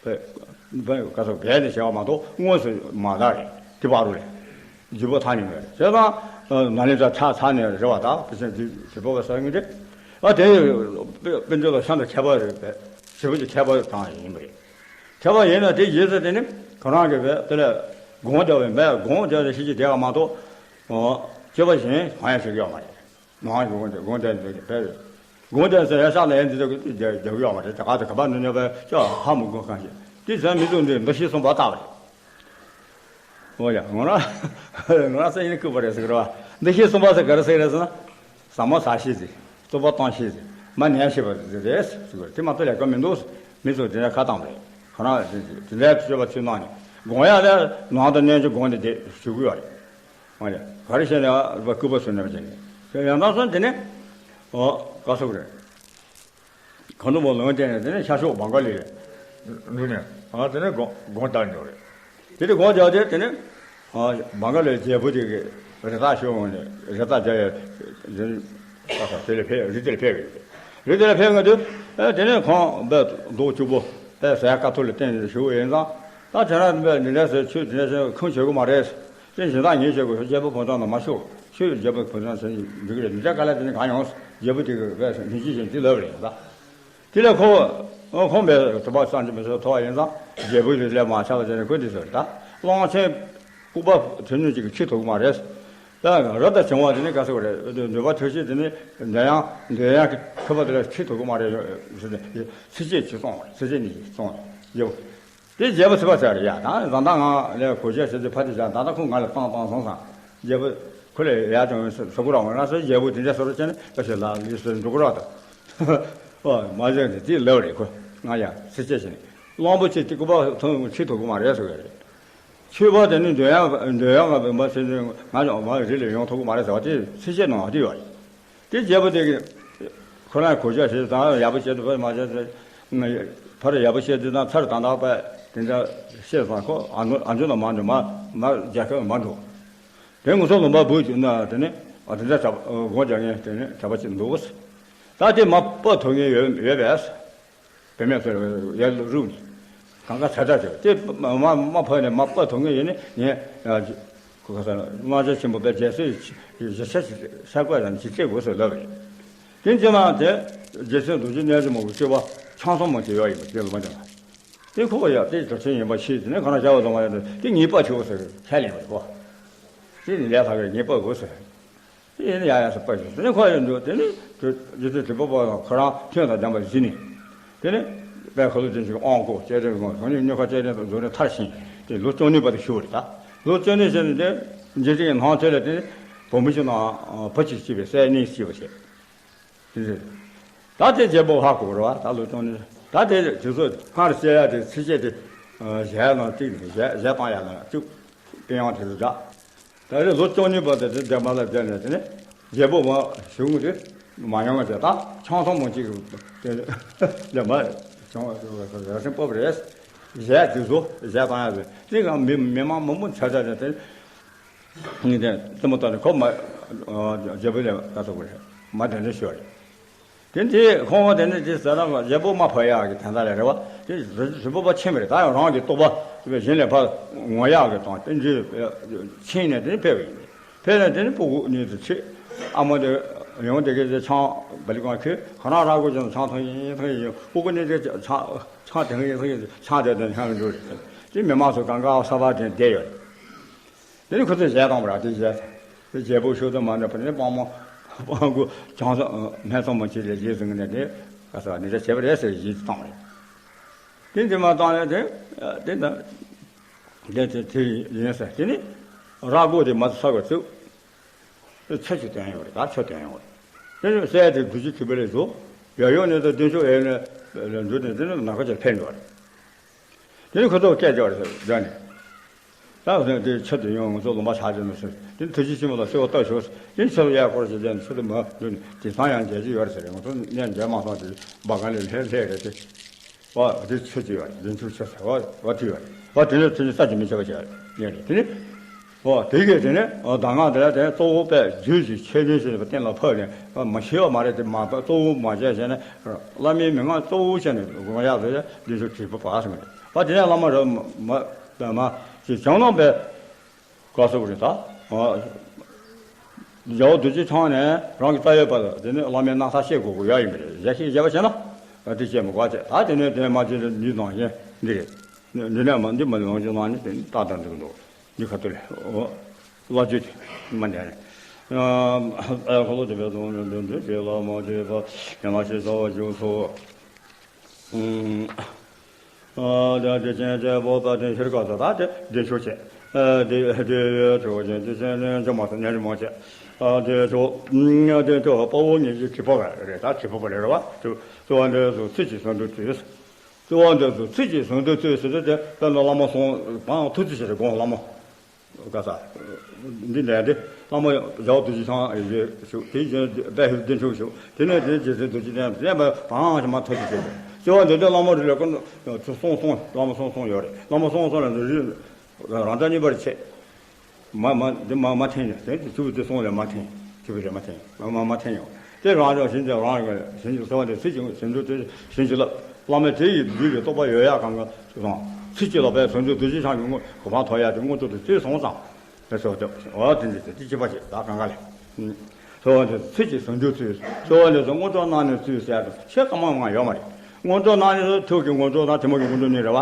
བོད་བོད་ག་ཚོད་བས་ནས་བྱས་པ་མ་གཏོགས་དངོས་སུ་མ་དར་རེད། དེ་བར་རུ་ལས་བརྗོད་པ་ཐག་ཉེ་བས་བྱས་ཙང་། ནཱ་ལེནྡྲ་ཚ་ཚ་ནས་རེད་བ། ད་དེ་བཞིན་དུ་དེ་བོད་པ་ས་ངན་དེ། ཨ་དེ་དཔེ་འདྲ་ལ་ཤིན་ཏུ་མཁས་པ་རེད་པས། ཞེ་པོ་ཅིག་མཁས་པ་དང་ཡིན་པ་རེད། མཁས་པ་ཡིན་ན་དེ་རྗེས་སུ་དེ་ནི་ཁོ་རང་གི་བས་དེ་ལས་སྒོམ་རྒྱག་པའི་མས་སྒོམ་རྒྱག་ནས་ཤེས་ཀྱི་བསྡད་པ་མ་གཏོགས། སྤྱོད་པ་གཞན་གང་ཡང་བྱེད་ཀྱི་ཡོད་མ་རེད། མང་གི་དགོངས་དག་དགོངས་དག་འདོད་ཀྱི་དཔེ་རེད། དགོངས་དག་ཟེར་ཡ་ཤག་ལ་ཡན་འདི་ཚོ་གི་རྒྱག་རྒྱག་ཡོད་མ་རེད། ད་ག་ཚོད་ག་པར་འདི་ནས་བས་ཅོ་ཧ་མི་གོ་གང་ཞིག་དེ་ཚོ་མི་ཚོ་འདི་འདུ་ཤེས་གསུམ་པ་ལྟ་བ་རེད། འོ་ཡ། ང་རང་ང་རང་སེམས་ཡིན་ལྐུགས་པ་རེད་ཟེར་གི་རེད་བ། འདུ་ཤེས་གསུམ་པ་ཟེར་ག་རེ་ཟེར་གི་རེད་ཟེར་ན། ཟབ་མོ་ཟ་ཤེས་ཟེར། རྩོལ་བ་གཏོང་ཤེས་ཟེར། མ་ཉན་ཤེས་པ་ཟེར་རེད་ཟེར་གི་རེད། དེ་མ་གཏོགས་ལས་ཀ་མི་འདུག་མི་ཚོ་དེ་འདྲ་ཁ་བཏང་བ་རེད། ཁོ་རང་དེ་འདྲ་སྤྱོད་པ་ཚུལ་གནང་ནས་དགོངས་ཡ་ལ་ནང་དུ་གནས་ཀྱི་དགོངས་ཏེ་དེ་ཞུ་གི་ཡོད་རེད། ཨ་ཡ། ག་རེ་བྱས་ནས་ཨ་རུ་པ་སྐུད་པ་བཟོས་ནས་བྱས་ནས། ཡང་དག་སོང་དེ་ནས། ཨོ། ག་སོག་རེད། གང་དུ་མོ་ལོན་བསྟན་ནས་དེ་ནས་ཤར་ཕྱོགས་བང་ག་ལི་རེད། འདུག་ནས། ཨ་དེ་ནས་དགོང་དགོང་དག་ཉོ་རེད། དེ་དེ་དགོང་རྒྱག་དེ་དེ་ནས། ཨ་བང་ག་ལི་རྒྱལ་པོ་དེ་གི་རི་དྭགས་ཤོར་འོང་ནས་རི་དྭགས་རྒྱ་ཡ། རི་དྭགས་དེ་ལ་ཕེབས་རི་དེ་ལ་ཕེབས་གི་རེད། རི་དེ་ལ་ཕེབས་གི་འདུག་ཨ་དེ་ནས་ཁོང་བས་རྡོ་གཅིག་པོ་ཨ་ཟ་ཡ་དཀའ་ཐུབ་ལ་བརྟེན་ནས་བཞུགས་ཡིན་ཙང་། ད་དེ་རང་བས་འདི་འདྲ་ཟེར་ཆོས་འདི་འདྲ་ཟེར་ཁུངས་བྱེད་དགོས་མ་རེད། དེ་གཞན་དག་ཉེས་བྱེད་དགོས། རྒྱལ་པོ་ཕོ་བྲང་དུ་མ་ཤོག་ཁྱོད་རྒྱལ་པོ་ཕོ་བྲང་ཟེར་འགྲིག་གི་རེད། འདི་འདྲ་དཀའ་ལས་དེ་ནི་གང་ཡོང་། རྒྱལ་པོ་དེ་གི་བས་མི་གཅིག་ཅན་དེ་ལབ་རེད་ད། དེ་ལས་ཁོ་ཁོང་པའི་དུ་བ་སངས་རྒྱས་མི་ཚོ་ཐོ་བ་ཡིན་ཙང་རྒྱལ་པོ་དེ་ལས་མ་ཆགས་པ་དེ་ནི་ཁོ་འདི་ཚོ་རེད་ད། གླང་ཆེན་ལྐུགས་པ་དོན་སྙིང་གཅིག་གིས་ཁྲིད་ཐུབ་ཀྱི་མ་རེད། ད་རབ་དང་བྱུང་བ་དེ་ནི་ག་ཚོད་རེད། འདོད་པ་ཐོགས་ཤིང་དེ་ནི་འདོད་ཡང་འདོད་ཡང་གི་ཐུབ་པ་དེ་ལ་ཁྲིད་ཐུབ་ཀྱི་མ་རེད། ཚིགས་བཅད་གཅིག་གསུངས་པ་རེད། ཚིགས་བཅད་གཉིས་ཤིག་གསུངས་པ་རེད། དེ་རྒྱལ་པོ་ཚིག་པ་ཟེར་རེད་ཡ། ད་བཟའ་ཟླ་ང་ལས་གོས་ཆས་ཟེར་དུས་ཕ་དེ་བཞག་ད་ལྟ་ཁོ་ང་ལ་བཏང་བཏང་སོང་ཙང་རྒྱལ་པོ་ཁོ་ལས་ཡག་ཅང་ཡོད་ཟེར་གོ་ར། འོ་ང་ཚོ་རྒྱལ་པོ་དེ་འདྲ་ཟེར་རོ་བྱས་ནས་ད་ཞེ་ལ་ལུས་ཟེར་འགྲོ་གོ་ར་ད། ཨོ་མ་བྱས་ཏེ་དེ་ལབ་རེད་ཁོ། ང་ཡ་ཚིགས་བཅད་བྱས་ནས་གླང་པོ་ཆེ་དེ་ལྐུགས་པ་ཐོན་ཁྲིད་ཐུབ་ཀྱི་མ་རེད་ཟེར་བས་རེད། ཆོས་པ་དེ་ནི་འདོད་ཡག་འདོད་ཡག་ང་བེམ་པ་ཟེར་ནས་ང་ཡང་མ་རི་ལ་ཡོང་ཐུབ་ཀྱི་མ་རེད་ཟེར་བ་དེ་ཚིགས་བཅད་ནང་དེ་ཡོད་རེད། དེ་རྒྱལ་པོ་དེ་གིས་ཁོ་རང་གོ་ཆ་ཞིག་དང་ཡག་པོ་བྱེད་དུ་ཕར་མ་བྱེད་དུ་ཕར་ཡག་པོ་བྱེད་དུ་དང་ཚར་དང་དག་པ་དེ་འདྲ་བཤད་སོང་། ཁོ་ཨ་ནུ་ཨ་འཇོ་ན་མ་འགྲོ། མ་མ་རྒྱལ་ཁབ་མ་འགྲོ། དེ་ངུ་སོ་ལུང་པ་བུ་བྱུང་ན་དེ་ནི་ཨ་དེ་འདྲ་གྲྭ་པ་དགོངས་རྒྱག་མཁན་དེ་ནི་གྲྭ་པ་ཅིག་འདུག་ད་དེ་མ་པ་ཐོབ་མཁན་ཡོད་ཡོད་པས། བུད་མེད་ཚོ་ཡར་རུབ་ནས་གང་ག་ཚ་ཚ་བྱེད་དེ་མ་མ་ཕོ་ནས་མ་པ་ཐོབ་མཁན་ཡིན་ནི་ངས་ཁོ་ཁ་སང་གླང་ཆེན་ཆེན་པོ་པའི་རྒྱལ་སྲིད་ཞི་ཆ་ས་བཀོད་དང་ཇི་སྐད་དགོས་སུ་ལབ་རེད། དེ་ཚེ་མ་དེ་རྒྱལ་སྲིད་རྡོ་རྗེ་རྣལ་འབྱོར་མ་བུ་སྐྱོ་བ་ཆང་སོང་མ་དེ་ཡོད་ཡིན་པ་དེ་ལ་མ་ཀྱང་དེ་ཁོ་བ་ཡ་དེ་གྲོགས་ཆེན་ཡིན་པ་ཤེས། དེ་ནས་ཁོ་རང་བྱ་བ་བཟང་བ་ཡོད་དེ་ངའི་པ་ཆེ་བོ་ཟེར་ཁས་ལེན་པ་རེད་གོ། དེ་ནི་ལས་ལྷག་གི་ངའི་པ་དགོས་ཟེར། དེ་ཡིན་ན་ཡང་ཡང་སུ་པ་ཞིག་དེ་ནས་ཁོ་ཡོད་འདུག་དེ་ནས་རྗེ་བཙུན་དྲི་པ་པོ་དང་ཁོ་རང་ཐུན་དང་ལྡན་པ་བཞི་ནས། དེ་ནས་དཔལ་ཁ་ལོ་ཅན་ཞིག་དབང་བསྐུར་བཅས་རེ་དགོངས་སོང་ནས་སྨྱོ་ཁ་བཅས་རེ་དང་རྫོགས་རེ་མཐར་ཕྱིན་ཏེ་ལོ་བཅུ་གཉིས་བར་དུ་བཞུགས་པ་རེད་ད། ལོ་བཅུ་གཉིས་ཕྱིན་ནས་དེ་རྗེ་བཙུན་གྱི་ནང་ཐོས་ལ་དེ་ བུ་མོ་ཞིག་ནང་བུ་གཅིག་སྐྱེས་པའི་སྲས་གཉིས་སྐྱེས་པ་བྱས། དེ་ཚེ། ད་དེ་རྒྱལ་པོ་ཧ་གོ་རེད་བ། ད་ལོ་སྟོང་ནི་ད་དེ་དེ་ཚོ་སྔར་བཤད་ཡ་དེ་ཚིགས་བཅད་དེ་གཞས་ནང་གཅིག་གཞས་གཞས་བཏང་ཡ་ནང་གཅིག་དཔེ་ཡང་དེ་ཚོ་འདྲ། ད་རེས་ལོ་བཅུ་གཉིས་པ་དེ་དེ་འདས་མ་ལ་བསྡད་ནས་དེ་ནས་རྒྱལ་པོ་མ་བྱུང་དེ་མ་ཡོང་བ་དེ་ད་ཆང་ཚང་མོ་གཅིག་དེ་ལས་མ་བྱུང་བ་ར་སེམས་སྤོབས་རེད། གཞས་དེ་ཚོ་གཞས་བཏང་ཡ་དེ་དེ་ག་མི་མི་མང་མང་པོ་ཆ་ཆ་དེ་དེ། ངས་དེ་རྩེད་མོ་བཏང་ནས་ཁོ་མ་རྒྱལ་པོ་ལས་ད་ཐུག་པ་རེད། མ་དེ་འདྲ་ཤོར་རེད། དེ་འདི་ཁོང་བ་དེ་ནས་དེ་ཟེར་ན་རྒྱལ་པོ་མ་ཕོད་ཡག་གི་དོན་དག་ལས་རེད་བ། དེ་རི་རི་བོ་པ་ཆེན་པོ་རེད། ད་ཡང་རང་གི་རྟོགས་པ་གཞན་ལས་ཕར་ངོ་ཡག་གི་དང་དེ་འདྲའི་ཕྱིན་ནས་དེ་ནས་ཕེབས་པ་ཡིན། ཕེབས་ནས་དེ་ནས་སྤུ་གུ་གཉིས་དེ་ཆེ་ཨ་མ་དེ་ཡོང་དེ་གའི་དེ་ཆང་བ་ལི་གང་ཁྱོད་ཁོ་རང་ར་སྒོ་ཅན་ཆང་ཐང་ཡིན་ཐང་ཡིན། སྤུ་གུ་གཉིས་དེ་ཆང་ཆང་དེ་ག་ཡིན་ཐང་ཡིན། ཆང་དེ་དེ་ཆང་གི་འགྲོ་རེད། དེ་མི་མང་ཚོ་གང་ག་ས་བ་དེ་བསྡད་ཡོད། དེ་ནི་ཁོ་ཚོས་གཞས་བཏང་བ་ར་དེ་གཞས། དེ་རྒྱལ་པོ་ཤོ་ཏོ་མ་འདྲ་བ་ནི་དཔང་མོ་དཔང་གུ་བྱང་ས་སྨད་ཚོང་མ་ཅི་ལས་རྗེས་བཟུང་ནས་དེ་ག་ས་ནི་ར་བྱས་པ་རེད་ཟེར་གཞས་བཏང་བ་རེད། དེ་འདི་མ་བཏང་ནས་དེ་དེ་ད་དེ་དེ་དེ་ཡིན་ཟེར། དེ་ནི་ར་སྒོ་དེ་མ་ཚ་བར་ཚུགས་ཚེ་ཆུ་བཏོན་ཡོང་རེད། ད་ཆུ་བཏོན་ཡོང་རེད། དེ་ནི་སྲས་དེ་བདུད་ཀྱི་ཁྲི་པ་ལས་བཟོ་ཡ་ཡོ་ནས་ད་བདུན་ཕྱོགས་ཨེ་ནས་འགྲོ་ནས་དེ་ནི་ནམ་མཁའ་ཆེར་འཕེན་འགྲོ་བ་རེད། དེ་ནི་ཁོ་ཚོ་སྐད་རྒྱག་རེད་ཟེར་ནས། ད་ཟེར་དེ་ཆུ་དེ་ཡང་ང་ཚོ་ལུང་པ་ཆགས་ཀྱི་མི་སྲིད། དེ་ནི་ཐུགས་རྗེ་ཆེན་པོ་ལ་གསོལ་བ་བཏབ་ཤོག་ཟེར། དེ་ནི་ཆུ་ལ་གཡར་སྐོར་བྱེད་དེ་ཆུ་དེ་མ་འདུག་ནས་དེང་སང་ཡང་མཇལ་གྱི་ཡོད་རེད་ཟེར། ང་ཚོ་གནས་མཇལ་མ་སོང་དེ་སྦ་ག་ལས་ལྷད་ལྷད་རེད་དེ། བ་དེ་ཆུ་ཅི་ཡོད་རེད། བདུན་ཕྱོགས་ཆུ་ཟེར་བ་བ་དེ་ཡོད་རེད། བ་དེ་ནི་དེ་ནི་ས་ཅི་མི་ཆེ་བ་ཅིག་ཡོད་རེད། དེ་ནི། ཨོ་དེ་གས་དེ་ནས་ཨོ་ད་ང་དེ་ལ་དེ་གཙོ་བོ་དཔེ་རྒྱུད་ཀྱི་ཆོས་བདུན་ཞེས་པ་གཏན་ལ་ཕབ་ནས་ཨ་མ་ཤེས་པ་མ་རེད། དེ་མ་གཙོ་བོ་མ་བྱས་བྱས་ནས་བླ་མའི་མན་ངག་གཙོ་བོ་བྱས་ནས་དགོངས་ཡག་ཟེར་བདུན་ཕྱོགས་དྲིལ་བུ་བ་ཟེར་མ་རེད། ཨ་དེ་ནས་བླ་མ་རབ་མ་མ་ཞེས་བྱང་ནང་པའི་བཀའ་སྲོལ་རེད་ད། ཨ་རྒྱལ་བ་རྡོ་རྗེ་འཆང་ནས་རང་གི་རྩ་བའི་བར་དུ་དེ་ནས་བླ་མའི་རྣམ་ཐར་བཤད་དགོས་དགོས་ཡག་ཡིན་པ་རེད། ཞལ་བཤད་བྱས་པ་བྱས་ན་ཨ་དེ་བཤད་མི་དགོས་བྱས། ད་དེ་ནས་དེ་མ་བྱས་ནས་འདི་དང་གཞན་འདི་རེད། འདི་ནས་མ་འདི་མ་ནི་ལོངས་སྤྱོད་གནང་ནས་དེ་ནི་ཏག་ཏག་འགྲིག་འདུག་འདི་ཁ་ཐུག་ལས་ཨོ། བླ་བརྒྱུད་དེ་མ་འདས་ནས། ཨ་ཁོ་ལོ་དེ་བས་དང་འདོན་འདོན་བྱེད་བླ་མ་བརྒྱུད་པ་ཡན་ལག་ཤེས་བྱ་བ་བརྒྱུད་སོ། ཨ་དེ་དེ་ཅན་དེ་བོ་པ་དེ་ཤེར་ཀ་ས་ད་དེ་དེ་ཆོས་ཅན། ཨ་དེ་དེ་ཡོད་ཆོས་ཅན་དེ་ཅན་ནི་འཇོག་མ་ཐུབ་ནས་རི་མོ་ཅན། ཨ་དེ་ཆོས་དེ་ཆོས་དཔའ་བོ་ཉིད་ཀྱི་དྲིལ་བུ་རེད། ད་དྲིལ་བུ་རེད་རེད་བ། དེ་དེ་བ་འདི་ཚོ་ཚིག་གཅིག་ཟུང་དུ་བྲིས། དེ་བ་འདི་ཚོ་ཚིག་གཅིག་ཟུང་དུ་བྲིས་ཟེར་དུས་དེ་དཔེར་ན་བླ་མ་གསུང་བའང་ཐུགས་རྗེ་ཆེ་རེད་དགོངས། བླ་མ། ག་ས། འདི་ལས་འདི་བླ་མ་རྒྱལ་བ་རྡོ་རྗེ་འཆང་ཡོད་ཞུ། དེ་བཞིན་དཔལ་ཧེ་བདེ་མཆོག་ཞུ། དེ་ནས་དེ་རྗེ་བཙུན་རྡོ་རྗེ་གདན་གདན་པ་གང་ཞིག་མ་ཐོབ་ཅིག་བྱེད་དགོས། སྐྱེ་བ་འདི་འདྲ་བླ་མ་རེ་ལས་ཀུན་གསུང་གསུང་བླ་མ་གསུང་གསུང་ཡོད་རེད། བླ་མ་གསུང་གསུང་ལ་འདི་རིགས་རང་འདྲ་གཉིས་པར་ཆད། མ་མ་འདི་མ་མ་འཐེན་ནས་དེ་དེ་ཆུ་བོ་དེ་གསུང་ལས་མ་འཐེན། ཆུ་བོ་རེ་མ་འཐེན། མ་མ་མ་འཐེན་ཡོང་། དེ་རང་རང་བཞིན་གྱི་རང་རང་བཞིན་གྱི་གསོལ་བ་འདེབས། ཚིག་གཅིག་ཟུང་དུ་བྲིས་བྱིན་གྱིས་བརླབས། བླ་མས་དེ་ཡི་འདུས་པའི་རྟོགས་པ་ཡོད་ཡག་གང་ག་དང་། ཚིག་གཅིག་ལ་དཔལ་ཟུང་འཇུག་རྡོ་རྗེ་འཆང་གི་དངོས་གོ་འཕང་ཐོབ་ཡག་དེ་དངོས་གྲུབ་དེ་བརྩིས་སོང་ཙང་། དེ་ཚོ་དེ་འོ་དེ་འདི་དེ་གཅིག་པ་ཞིག་ད་གང་ག་ལས། གསོལ་བ་འདེབས་ཚིག་གཅིག་ཟུང་འཇུག་ཚུལ། གསོལ་བ་འདེབས་སོ་དངོས་གྲུབ་གནང་ནས་ཚུལ་ཟེར་ཡག་དེ་ཆོས་གང་མང་མང་ཡོད་མ་རེད། དངོས་གྲུབ་གནང་ནས་ཐུགས་ཀྱི་དངོས་གྲུབ་དང་ཐལ་མོ་གི་དངོས་གྲུབ་གཉིས་རེད་བ།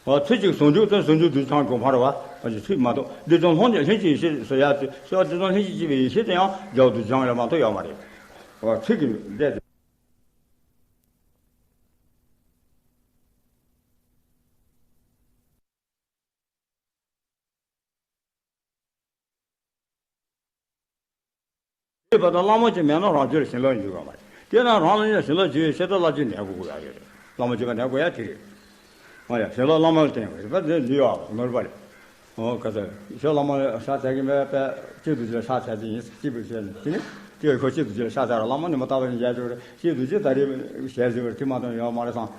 ཨ་ཚིག་གཅིག་ཟུང་འཇུག་དང་ཟུང་འཇུག་རྡོ་རྗེ་འཆང་གོ་འཕང་རེད་བ། ཨ་ཅེ་ཚིག་མ་གཏོགས་བདེ་སྐྱོང་ལྷུན་གྱིས་ལྷན་ཅིག་ཡེ་ཤེས་ཟེར་ཡག་དེ་ཤོག་བདེ་སྐྱོང་ལྷན་ཅིག་སྐྱེས་པའི་ཡེ་ཤེས་དེ་ཡང་རྒྱལ་བ་རྡོ་རྗེ་འཆང་ལས་མ་གཏོགས་ཡོད་མ་རེད། ཨ་ཚིག་གི་འདས་དེ། དེ་བར་དུ་བླ་མ་ཅིག་མེད་ན་རང་རྒྱུད་ལ་བྱིན་རླབས་འཇུག་ཡོད་མ་རེད། དེས་ན་རང་ལ་ཡང་བྱིན་རླབས་འཇུག་ཡོད་ཤེས་ད་བླ་བརྒྱུད་ནས་དགོས་ཀྱི་ཡོད་རེད། བླ་མ་བརྒྱུད་པ་ནས་དགོས་ཡ་དེ་རེད། ཨ་ཡ་བྱིན་རླབས་བླ་མ་ལ་བརྟེན་དགོས་རེད་པ། དེ་འདི་ཡོད་ཨ་ནོར་པ་རེད། ཨོ་ག་ཚོད་ཤོག་བླ་མ་ཕྱག་འཚལ་གྱི་མེད་པས་གཅིག་ཏུ་གཅིག་ལ་ཕྱག་འཚལ་གྱི་ཡིན། གཅིག་པུ་བྱས་ནས་དེ་ནི་དེ་ཁོ་གཅིག་ཏུ་གཅིག་ལ་ཕྱག་འཚལ་ར་བླ་མ་ནི་མ་བཏགས་པ་ནི་མཇལ་ཆོག་རེད། གཅིག་ཏུ་གཅིག་ད་རེས་ཞལ་གཟིགས་པར་ཁྲིད་མ་གཏོང་ཡོད་མ་རེད་བསམ།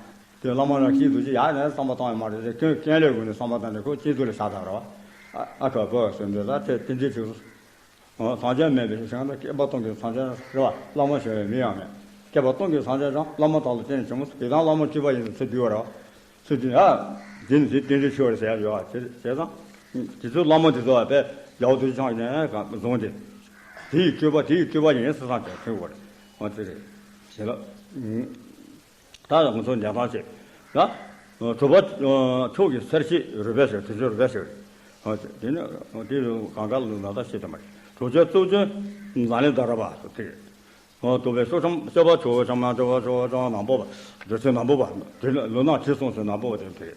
དེ་བླ་མ་ལ་གཅིག་ཏུ་གཅིག་ཡག་ནས་བསམ་པ་བཏང་ཡོད་མ་རེད། དེ་ཀུན་ཀུན་ལས་ཀུན་ནས་བསམ་པ་བཏང་ནས་ཁོ་གཅིག་ཏུ་ལ་ཕྱག་འཚལ་ར་བ། ཨ་ཨ་ཁ་བོ་ཟེར་འདི་ལ་དེ་དེ་འདྲའི་ཚིག་སངས་རྒྱས་མེད་པའི་ཞིང་ན་བསྐལ་པ་སྟོང་གི་སངས་རྒྱས་རེད་བ། བླ་མ་ཞེས་པའི་མིང་ཡང་མེད། བསྐལ་པ་སྟོང་གི་སངས་རྒྱས་ཀྱང་བླ་མ་དག་ལ་བརྟེན་བྱུང་། དེ་དང་བླ་མ་སྤྲུལ་པ་ཡིན་ཚུལ་བསྡུས་པ་རེད་བ། ཚུལ་བསྡུས་ཨ། དེ་ནི་དེ་རྟེན་འབྲེལ་ཆོས་རེད་ཟེར་ཡ་ཡོད་བ། བྱས་བྱས་ཙང་། དེ་ཚོ་བླ་མ་དེ་ཚོ་བ་དཔེ་རྒྱལ་བ་རྡོ་རྗེ་འཆང་གིས་ནས་བཟུང་སྟེ། དེ་ཡི་སྤྲུལ་པ་དེ་ཡི་སྤྲུལ་པ་ཡིན་ཟེར་བསམ་ཀྱང་ཐོས་དགོས་རེད། འོ་དེ་རེད། བྱས་ལ། ད་ང་ཚོ་འཇོན་ཐང་བྱེད། ཡ། གྲུབ་པ་མཆོག་གི་སར་སྐྱེས་རོལ་པའི་ཞབས། དེ་ཚོའི་རོལ་པའི་ཞབས་རེད། དེ་ནི་དེ་གང་ག་ལ་ན་ད་ཤེས་ཐུབ་མ་རེད། གྲུབ་ཆེན་གཙུག་ཆེན་ཛཱ་ནེ་ད་ར་བ་སོགས་དེ་རེད། རྟོགས་པའི་སྐྱོབ་སྐྱོབ་པ་མཆོག་སྐྱོབ་པ་མཆོག་སྐྱོབ་པ་མཆོག་སྐྱོབ་པ་ནང་པོ་པ། འདོད་ཆེན་ནང་པོ་པ། དེ་ནི་ལུས་ནང་དྲི་བསུང་ཟེར་ནང་པོ་པ་དེ་རེད།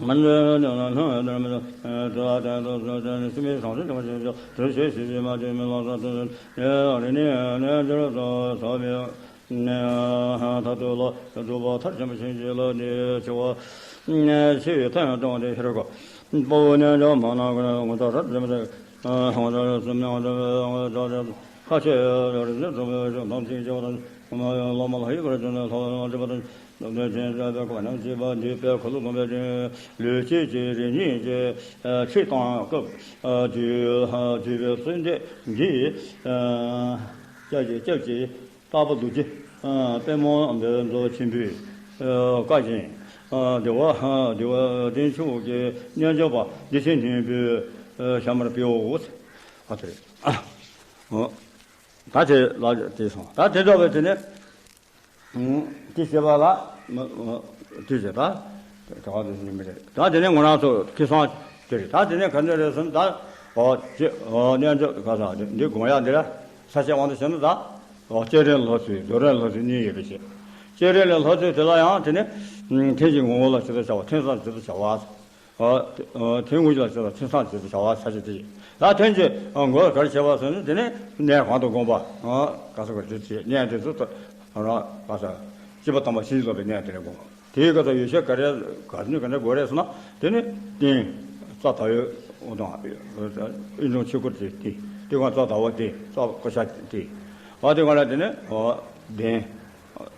མ་འདྲ་ནས་ལྷང་ལྷང་དར་མ་དང་དྲི་བ་དྲན་དུ་སོ་ཅན་ནི་སེམས་པའི་སང་སེམས་ཀྱི་མ་བྱེད་ཅིང་དྲི་ཤེས་ཤེས་པའི་མ་བྱེད་མི་ལོག་ས་དུ་ནི་རི་ནི་ནི་འགྱུར་དུ་སོགས་པའི་མཐར་ཐུག་ལ་སྒྲུབ་པ་མཐར་ཕྱིན་པ་ཕྱིན་ཅི་ལོག་ནི་ཆེ་བ་ཆེ་བའི་མཐའ་ཡང་སྟོང་སྟེ་ཤར་གོ། དཔའ་བོ་རྣལ་འབྱོར་མ་ནང་ཀུན་ངོ་མཚར་རབ་འཛིན་པ་དང་ངོ་མཚར་སུམ་མྱང་འདྲ་བའི་ངོ་མཚར་ཁ་ཆེ་རིག་འཛིན་གྲུབ་པའི་ཤུགས་དང་ཚིག་ཆེ་བ་དང་སློབ་མ་ལྷ་ཡི་བཀའ་བརྒྱུད་ནས་ལྷ་བ་ཡང་སྒྲུབ་པ་དང་། སྟོབས་ལྡན་ཅན་བསྐལ་པའི་གོ་ནམ་བྱེད་པ་འདུས་པའི་འཁོར་ལོ་སྡོམ་པའི་དོན། ལུས་སྐྱེས་ཀྱི་རིམ་གཉིས་ཀྱི་ཚེ་དང་སྐབས་བསྡུས་བསྡུས་པའི་གསོལ་འདེབས་འདི། སྐྱབས་ཀྱི་སྐྱབས་ཀྱི་བརྟག་པ་རྡོ་རྗེ་པདྨ་འབེབས་རྫོགས་ཆེན་པོའི་བཀའ་བཞིན་བདེ་བ་བདེ་བ་ལྡན་མཆོག་གི་རྣལ་འབྱོར་པ་བདེ་ཆེན་སྙིང་པོའི་ཞལ་མར་ཕུལ་འོ། ཨ་དེ་རེད། ད་དེ་ལ་དེ་སོང་ད་དེ་འདྲ་བའི་དེ་ནས། དེ་བྱེད་པ་ལ། དེ་བྱེད་ད། དེ་ག་དེ་ཡིན་མི་རེད། ད་དེ་ནས་ང་རང་ཚོ་ཁེ་བཟང་དེ་རེད། ད་དེ་ནས་ག་འདྲ་རེད་ཟེར་ན་ད། འོ་ཅེ་འོ་གནས་འཇོག་ག་ས་འདི་དགོངས་ཡག་འདི་ར། ས་བཅད་དབང་དུ་བྱས་ན་ད། འོ་སྤྱན་རས་ལྷ་ཚོགས་རྡོར་རས་ལྷ་ཚོགས་གཉིས་ཡོད་པའི་ཕྱིར། སྤྱན་རས་ལྷ་ཚོགས་དེ་ལ་ཡང་དེ་ནས། ཐུན་གྱི་ངོ་བོ་ལ་ཇི་ལྟར་བྱ་བ་ཐུན་བསམ་ཇི་ལྟར་བྱ་བ། ཐུན་དངོས་ལ་ཇི་ལྟར་ཐུན་བསམ་ཇི་ལྟར་བྱ་བ་ས་བཅད་དེ་ཡིན། ད་ཐུན་གྱི་ངོ་བོ་ག་རེ་བྱས་པ་ཟེར་ན་དེ་ནས་གནས་གང་དུ་བསྒོམ་པ། ག་ས་ག་རེ་བྱེད་གནས་དེ་ཚོ་ད་རང་ག་ས་སྤྱི་པ་དམ་པ་བྱིན་གྱིས་རློབ་པའི་གནས་དེ་ནས་བསྒོམ། དེའི་སྐབས་སུ་ཡོ་བྱད་ག་རེ་ག་ནི་ག་འདྲ་དགོས་རེད་ཟེར་ན། དེ་ནི་ཏིང་། རྩ་དལ་བའི་དབུ་དང་། དབུས་གཙང་ཆོས་འཁོར་དེ་ཏིང་། དེ་གང་རྩ་དལ་བ་ཏིང་། རྩ་ཀུ་ཤ་ཏིང་། ཨ་དེ་གང་ལ་དེ་ནི་གདན།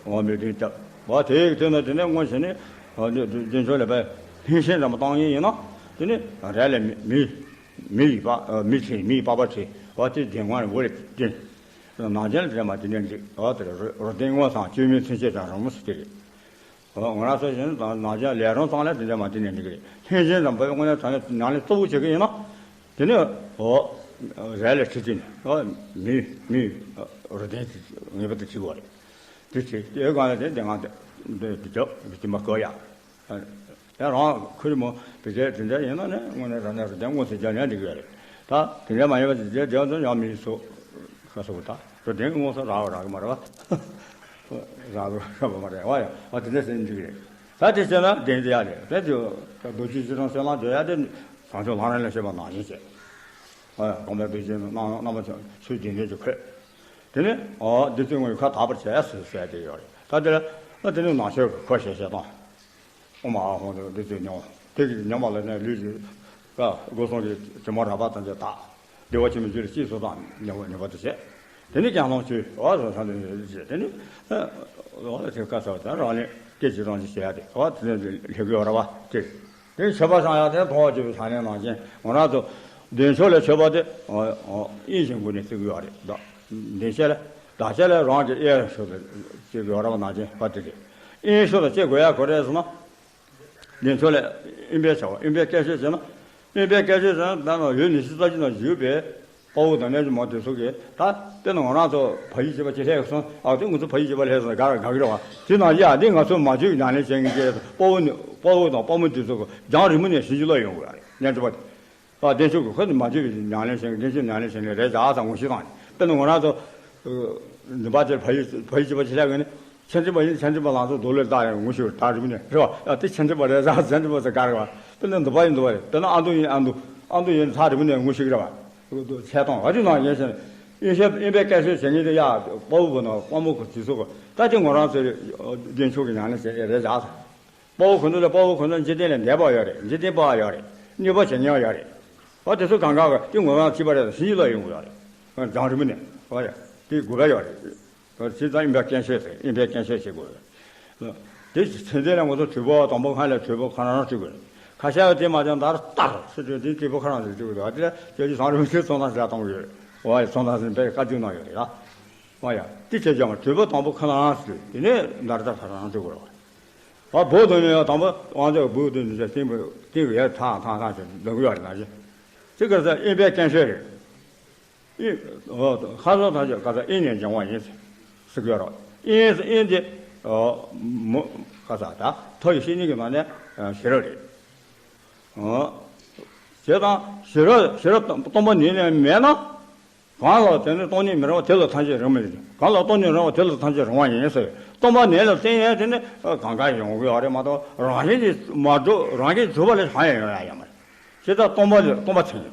འོ་མི་དེ་ལྟ་བ་དེའི་དོན་དུ་དེ་ནས་དངོས་གཞི་ནི། རྒྱུན་ཆོས་ལས་པའི་ལྷིང་ཤེས་ཙམ་བཏང་ཡིན་ཡིན་ན། དེ་ནི་རས་ལས་མི་མི་མི་ཡི་པ་མི་ཚེ་མི་ཡི་པགས་པ་ཚེ་བ་དེ་བདེན་དབང་རེ་བོ་རེ་བདེན། ནང་ཆེན་ལ་དེ་མ་དེ་ནས་འགྲིག་ཨ་དེ་རུ་རུ་བདེན་དངོས་སམ་བཅོས་མིན་ཚུན་ཆད་ཀྱང་རང་མོས་སུ་དེ་རེད། ང་རང་ཚོ་བཞིན་དང་ནང་ཆེན་ལས་རང་ཙང་ལས་དེ་འདྲ་མ་དེ་ནས་འགྲིག་གི་རེད། ལྷིང་ཤེས་ཙམ་བོད་དངོས་གནས་དྲང་གནས་ནང་ལས་གཙོ་བོ་བྱེད་ཀྱི་ཡིན་ན། དེ་ནས་འོ་རས་ལས་ཁྲི་བཙུན་ནས་མི་མི་རུ་བདེན་ངེས་པར་དུ་བྱེད་དགོས་རེད། དེ་ཚེ་དེའི་སྒང་ལ་དེ་འདི་ང་དེ་འདི་འདི་འདི་འདི་མ་དགོས་ཡ། ཡང་རང་ཁུ་རི་མོ་བི་ཇའི་དེ་འདྲ་ཡིན་ན་ནི་དངོས་གནས་རང་ནས་རུ་ལྡན་དངོས་སུ་རྒྱབ་ནས་འགྲིག་ཡོད་རེད། ད་དེ་འདྲ་མ་ཡིན་པ་དེ་རྒྱབ་ཚོ་ཡང་མི་སོ་ཁ་སོ་ད་རུ་ལྡན་དངོས་སུ་རག་རག་གི་མ་རེད་བ། རག་རུ་རག་པ་མ་རེད་བ་ཡ་བ་དེ་འདྲ་ཟེར་འགྲིག་རེད། ད་དེ་བྱས་ན་བདེན་འདི་ཡ་རེད་དེ་དེ་རྡོ་རྗེ་སྤྱི་དང་སེམས་ལ་འདོད་ཡ་དེ་བྱང་ཆུབ་ལམ་རིམ་ལ་བཤད་པ་ནང་བཞིན་བྱས། ཨ་ཡ་གོང་མའི་བདེ་ཆེན་རྣམ་རྣམ་པ་ཚོས་བདེན་འདྲེན་གྱི་འཁོད། དེ་ནས་ཨོ་བདུད་རྩི་དངོས་ཁ་དག་པར་བྱས་སུ་ཟེར་དེ་ཡོད་རེད། ད་དེ་ལ་ཨ་དེ་ནས་ནང་ཆོས་ཀྱི་འཁོར་ཞེས་བཤད་དང་། ཨོ་མ་ཨ་ཧོང་དུ་བདུད་རྩི་མྱོང་དེ་གི་ཉམས་པ་ལ་ནས་ལུས་ཀྱི་ཀ་སྒོ་གསུམ་གྱི་དྲི་མ་རགས་པ་ཐམས་ཅད་དག་བདེ་བ་ཆེན་པོའི་རྒྱུ་ལ་སྐྱེས་སོ་དང་ཉེ་བ་ཉེ་བ་དུ་བྱས། དེ་ནས་ཀྱང་ལོངས་སྤྱོད་ཨོ་སོ་སོ་དེ་བྱས་དེ་ནས་ཨོ་དེ་ཀ་ས་བ་དང་རང་ལས་སྐད་ཅིག་རང་ཅིག་བྱེད་ཡ་དེ་ཨོ་དེ་ནས་ལྷེབ་ཡོད་ར་བ་དེ། དེ་མཆོད་པ་བསང་ཡག་དེ་མཐོང་བ་བརྗོད་པའི་ཕྱག་ལེན་ནང་བཞིན་ང་རང་ཚོ་བདེ་མཆོག་ལ་མཆོད་པ་དེ་ཨིན་ཞིང་མགུ་ནས་བརྩི་གི་ཡོད་རེད་ད། བདེ་གཤེགས་ལ་ བདག་ཅག་ལས་རང་གི་དབྱེན་ཞུགས་ཏེ་ཅིག་ཡོད་རབས་ནང་བཞིན་པ་དེ་རེད། དབྱེན་ཞུགས་ལ་ཅི་དགོས་ཡ་གོ་རེད་ཟེར་ན། བདེ་མཆོག་ལས་དབེན་པའི་བྱ་བ། དབེན་པའི་སྐད་ཆ་བྱས་ན། དབེན་པའི་སྐད་ཆ་བྱས་ན་ད་ནང་ཡུལ་ཉི་ཤུ་རྩ་གཅིག་ནང་བཞུགས་པའི་དཔའ་བོ་དང་གནས་ཀྱི་མང་དེ་ཚོ་གིས་ད་དཔེར་ན་ང་རང་ཚོ་ཕ་ཡུལ་གཅིག་པ་ཅིག་སླེབས་སོང་། ཨ་དེ་ང་ཚོ་ཕ་ཡུལ་གཅིག་པ་སླེབས་སོང་དགའ་དགའ་གི་རེད་བ། དེ་ནང་བཞིན་ཨ་དེ་ང་ཚོ་མ་བྱུང་ཉམས་ལེན་བྱེད་མཁན་གྱི་དཔའ་བོ་ནི་དཔའ་བོ་དང་དཔའ་མོ་དེ་ཚོ་གིས་རྒྱང་རིང་པོ་ནས་བྱིན་གྱིས་བརླབས་ཡོང་གི་ཡོད་རེད། ཉན་ཐོས་པ་དེ། ཨ་བདེ་མཆོག་གིས་ཁོ་ནི་མ་བྱུང་བའི་ཉམས་ལེན་བྱེད་མཁན་བདེ་མཆོག་ཉམས་ལེན་བྱེད་མཁན་རེད་བཞག་ཟེར་ངོ་ཤེས་བཏང་ནས། དཔེར་ན་ང་རང་ཚོ་འདི་པ་དེར་ཕ་ཡུལ་ཕ་ཡུལ་གཅིག་པ་ཅིག་སླེབས་མཁན་ནི། ཆེ་འབྲིང་པ་ཡིན། ཆེ་འབྲིང་པ་ལང་ཚོ་རྡོ་ལེབ་བཏགས་ཡང་ངོ་ཤེས་ད་རིང་ནས་རེད་བ། ཨ་དེ་ཆེ་འབྲིང་པ་རེད་ཟེར། ཆེ་འབྲིང་པ་ཟེར་ག་རེ་བ། དཔེར་ན་འདི་པ་ཡིན་འདི་པ་རེད། དཔེར་ན་ཨ་མདོ་ཡིན་ཨ་མདོ། ཨ་མདོ་ཡིན་ད་རིང་ནས་ངོ་ཤེས་ཀྱི་རེད་བ། ཆེ་མཐོང་ཨ་དེ་ནང་ཡིན་ཟེར། དབེན་པའི་དབེན་པའི་སྐད་ཆ་བྱེད་མཁན་དེ་ཡ་དཔའ་བོ་བུ་ནང་དཔའ་མོ་གི་དུས་ཚོད་གི་ད་དེ་ང་རང་ཚོའི་བདེ་མཆོག་གི་ཉམས་ལེན་བྱེད་ཡས་རེད་བཞག་ཟེར། དཔའ་བོ་ཁོ་ཚོ་ལ་དཔའ་བོ་ཁོ་ཚོ་འཇིག་རྟེན་ལ་འདས་པ་ཡོད་རེད། འཇིག་རྟེན་པ་ཡོད་རེད། གནོད་པ་བྱེད་མཁན་ཡོད་རེད། ཨ་དེ་ཚོ་གང་ག་གི་དེ་ངོ་མ་གཅིག་པ་རེད། བྱིན་གྱིས་བརླབས་ཡོང་གི་ཡོད་རེད། རྒྱང་རིང་པོ་ནས་ཨ་ཡ་དེ་དགོས་པ་ཡོད་རེད། བྱས་ཙང་དབེན་པའི་སྐད་ཆ་ཟེར། དབེན་པའི་སྐད་ཆ་བྱེད་དགོས། དེ་ཚེ་འདི་ལ་ང་ཚོ་དུས་བབ་དང་པོ་སྔ་ལ་དུས་བབ་ཁོ་རང་རང་བྲིས་དགོས། ཁ་ཤས་དེ་མ་བྱུང་ད་ལྟར་ཟེར་དུས་དེ་དུས་བབ་ཁོ་རང་རང་བྲིས་དགོས། དེ་ལ་སྐྱབས་རྗེ་ཟམ་རིན་པོ་ཆེས་རྩོམ་སྟངས་ཞེ་དྲག་གཏོང་གི་ཡོད་རེད། འོ་ཡ་རྩོམ་སྟངས་ཟེར་དཔེ་བཀའ་བསྡུས་གནང་ཡོད་རེད་ལ། འོ་ཡ་དེ་བྱས་ཀྱང་དུས་བབ་དང་པོ་ཁོ་རང་རང་ཟེར་དུས་དེ་ནས་ད་ལྟར་ཁོ་རང་རང་བྲིས་དགོས་རེད། ཨ་བོད་དུ་ནི་དང་པོ་དབང་ཆ་བོད་དུ་ནི་བསྟན་པའི་བསྟན་པའི་ཡར་ཐང་ཐང་ཐང་ཞིག་འདོན་གི་ཡོད་རེད་ན་ཞེ། དེ་ག་ས་དབེན་པའི་སྐད་ཆ་རེད། ཨེ། ཁ་སང་ཐམས་ཅད་ག་ས་དབེན་ནས་སྦྱང་བ་ཡིན་ཟེར་གི་ཡོད་རེད། དབེན་ཟེར་དབེན་དེ་མོ་ག་ས་ད་མཐོ་ཡི་བཤེས་གཉེན་གྱི་ནང་ནས་ཤེས་རབ་རེད། བྱས་ཙང་ཤེས་རབ་ཤེས་རབ་སྟོང་པ་ཉིད་ནས་མེད་ན། གང་ལ་དེ་ནི་སྟོང་ཉིད་མི་རུང་བ་དེ་ལ་ཐམས་ཅད་རིང་མོ་ཡིན། གང་ལ་སྟོང་ཉིད་རིང་བ་དེ་ལ་ཐམས་ཅད་རིང་བ་ཡིན་ཟེར། སྟོང་པ་ཉིད་ལ་བརྟེན་ཡས་དེ་ནི་གང་ག་ཡོང་གི་ཡོད་རེད་མ་གཏོགས་རང་བཞིན་གྱིས་མ་གྲུབ། རང་བཞིན་གྱིས་གྲུབ་པ་ལས་གང་ཡང་ཡོང་ཡ་ཡོད་མ་རེད། ཇི་ལྟར་སྟོང་པ་ལས་སྟོང་པ་མཚོན།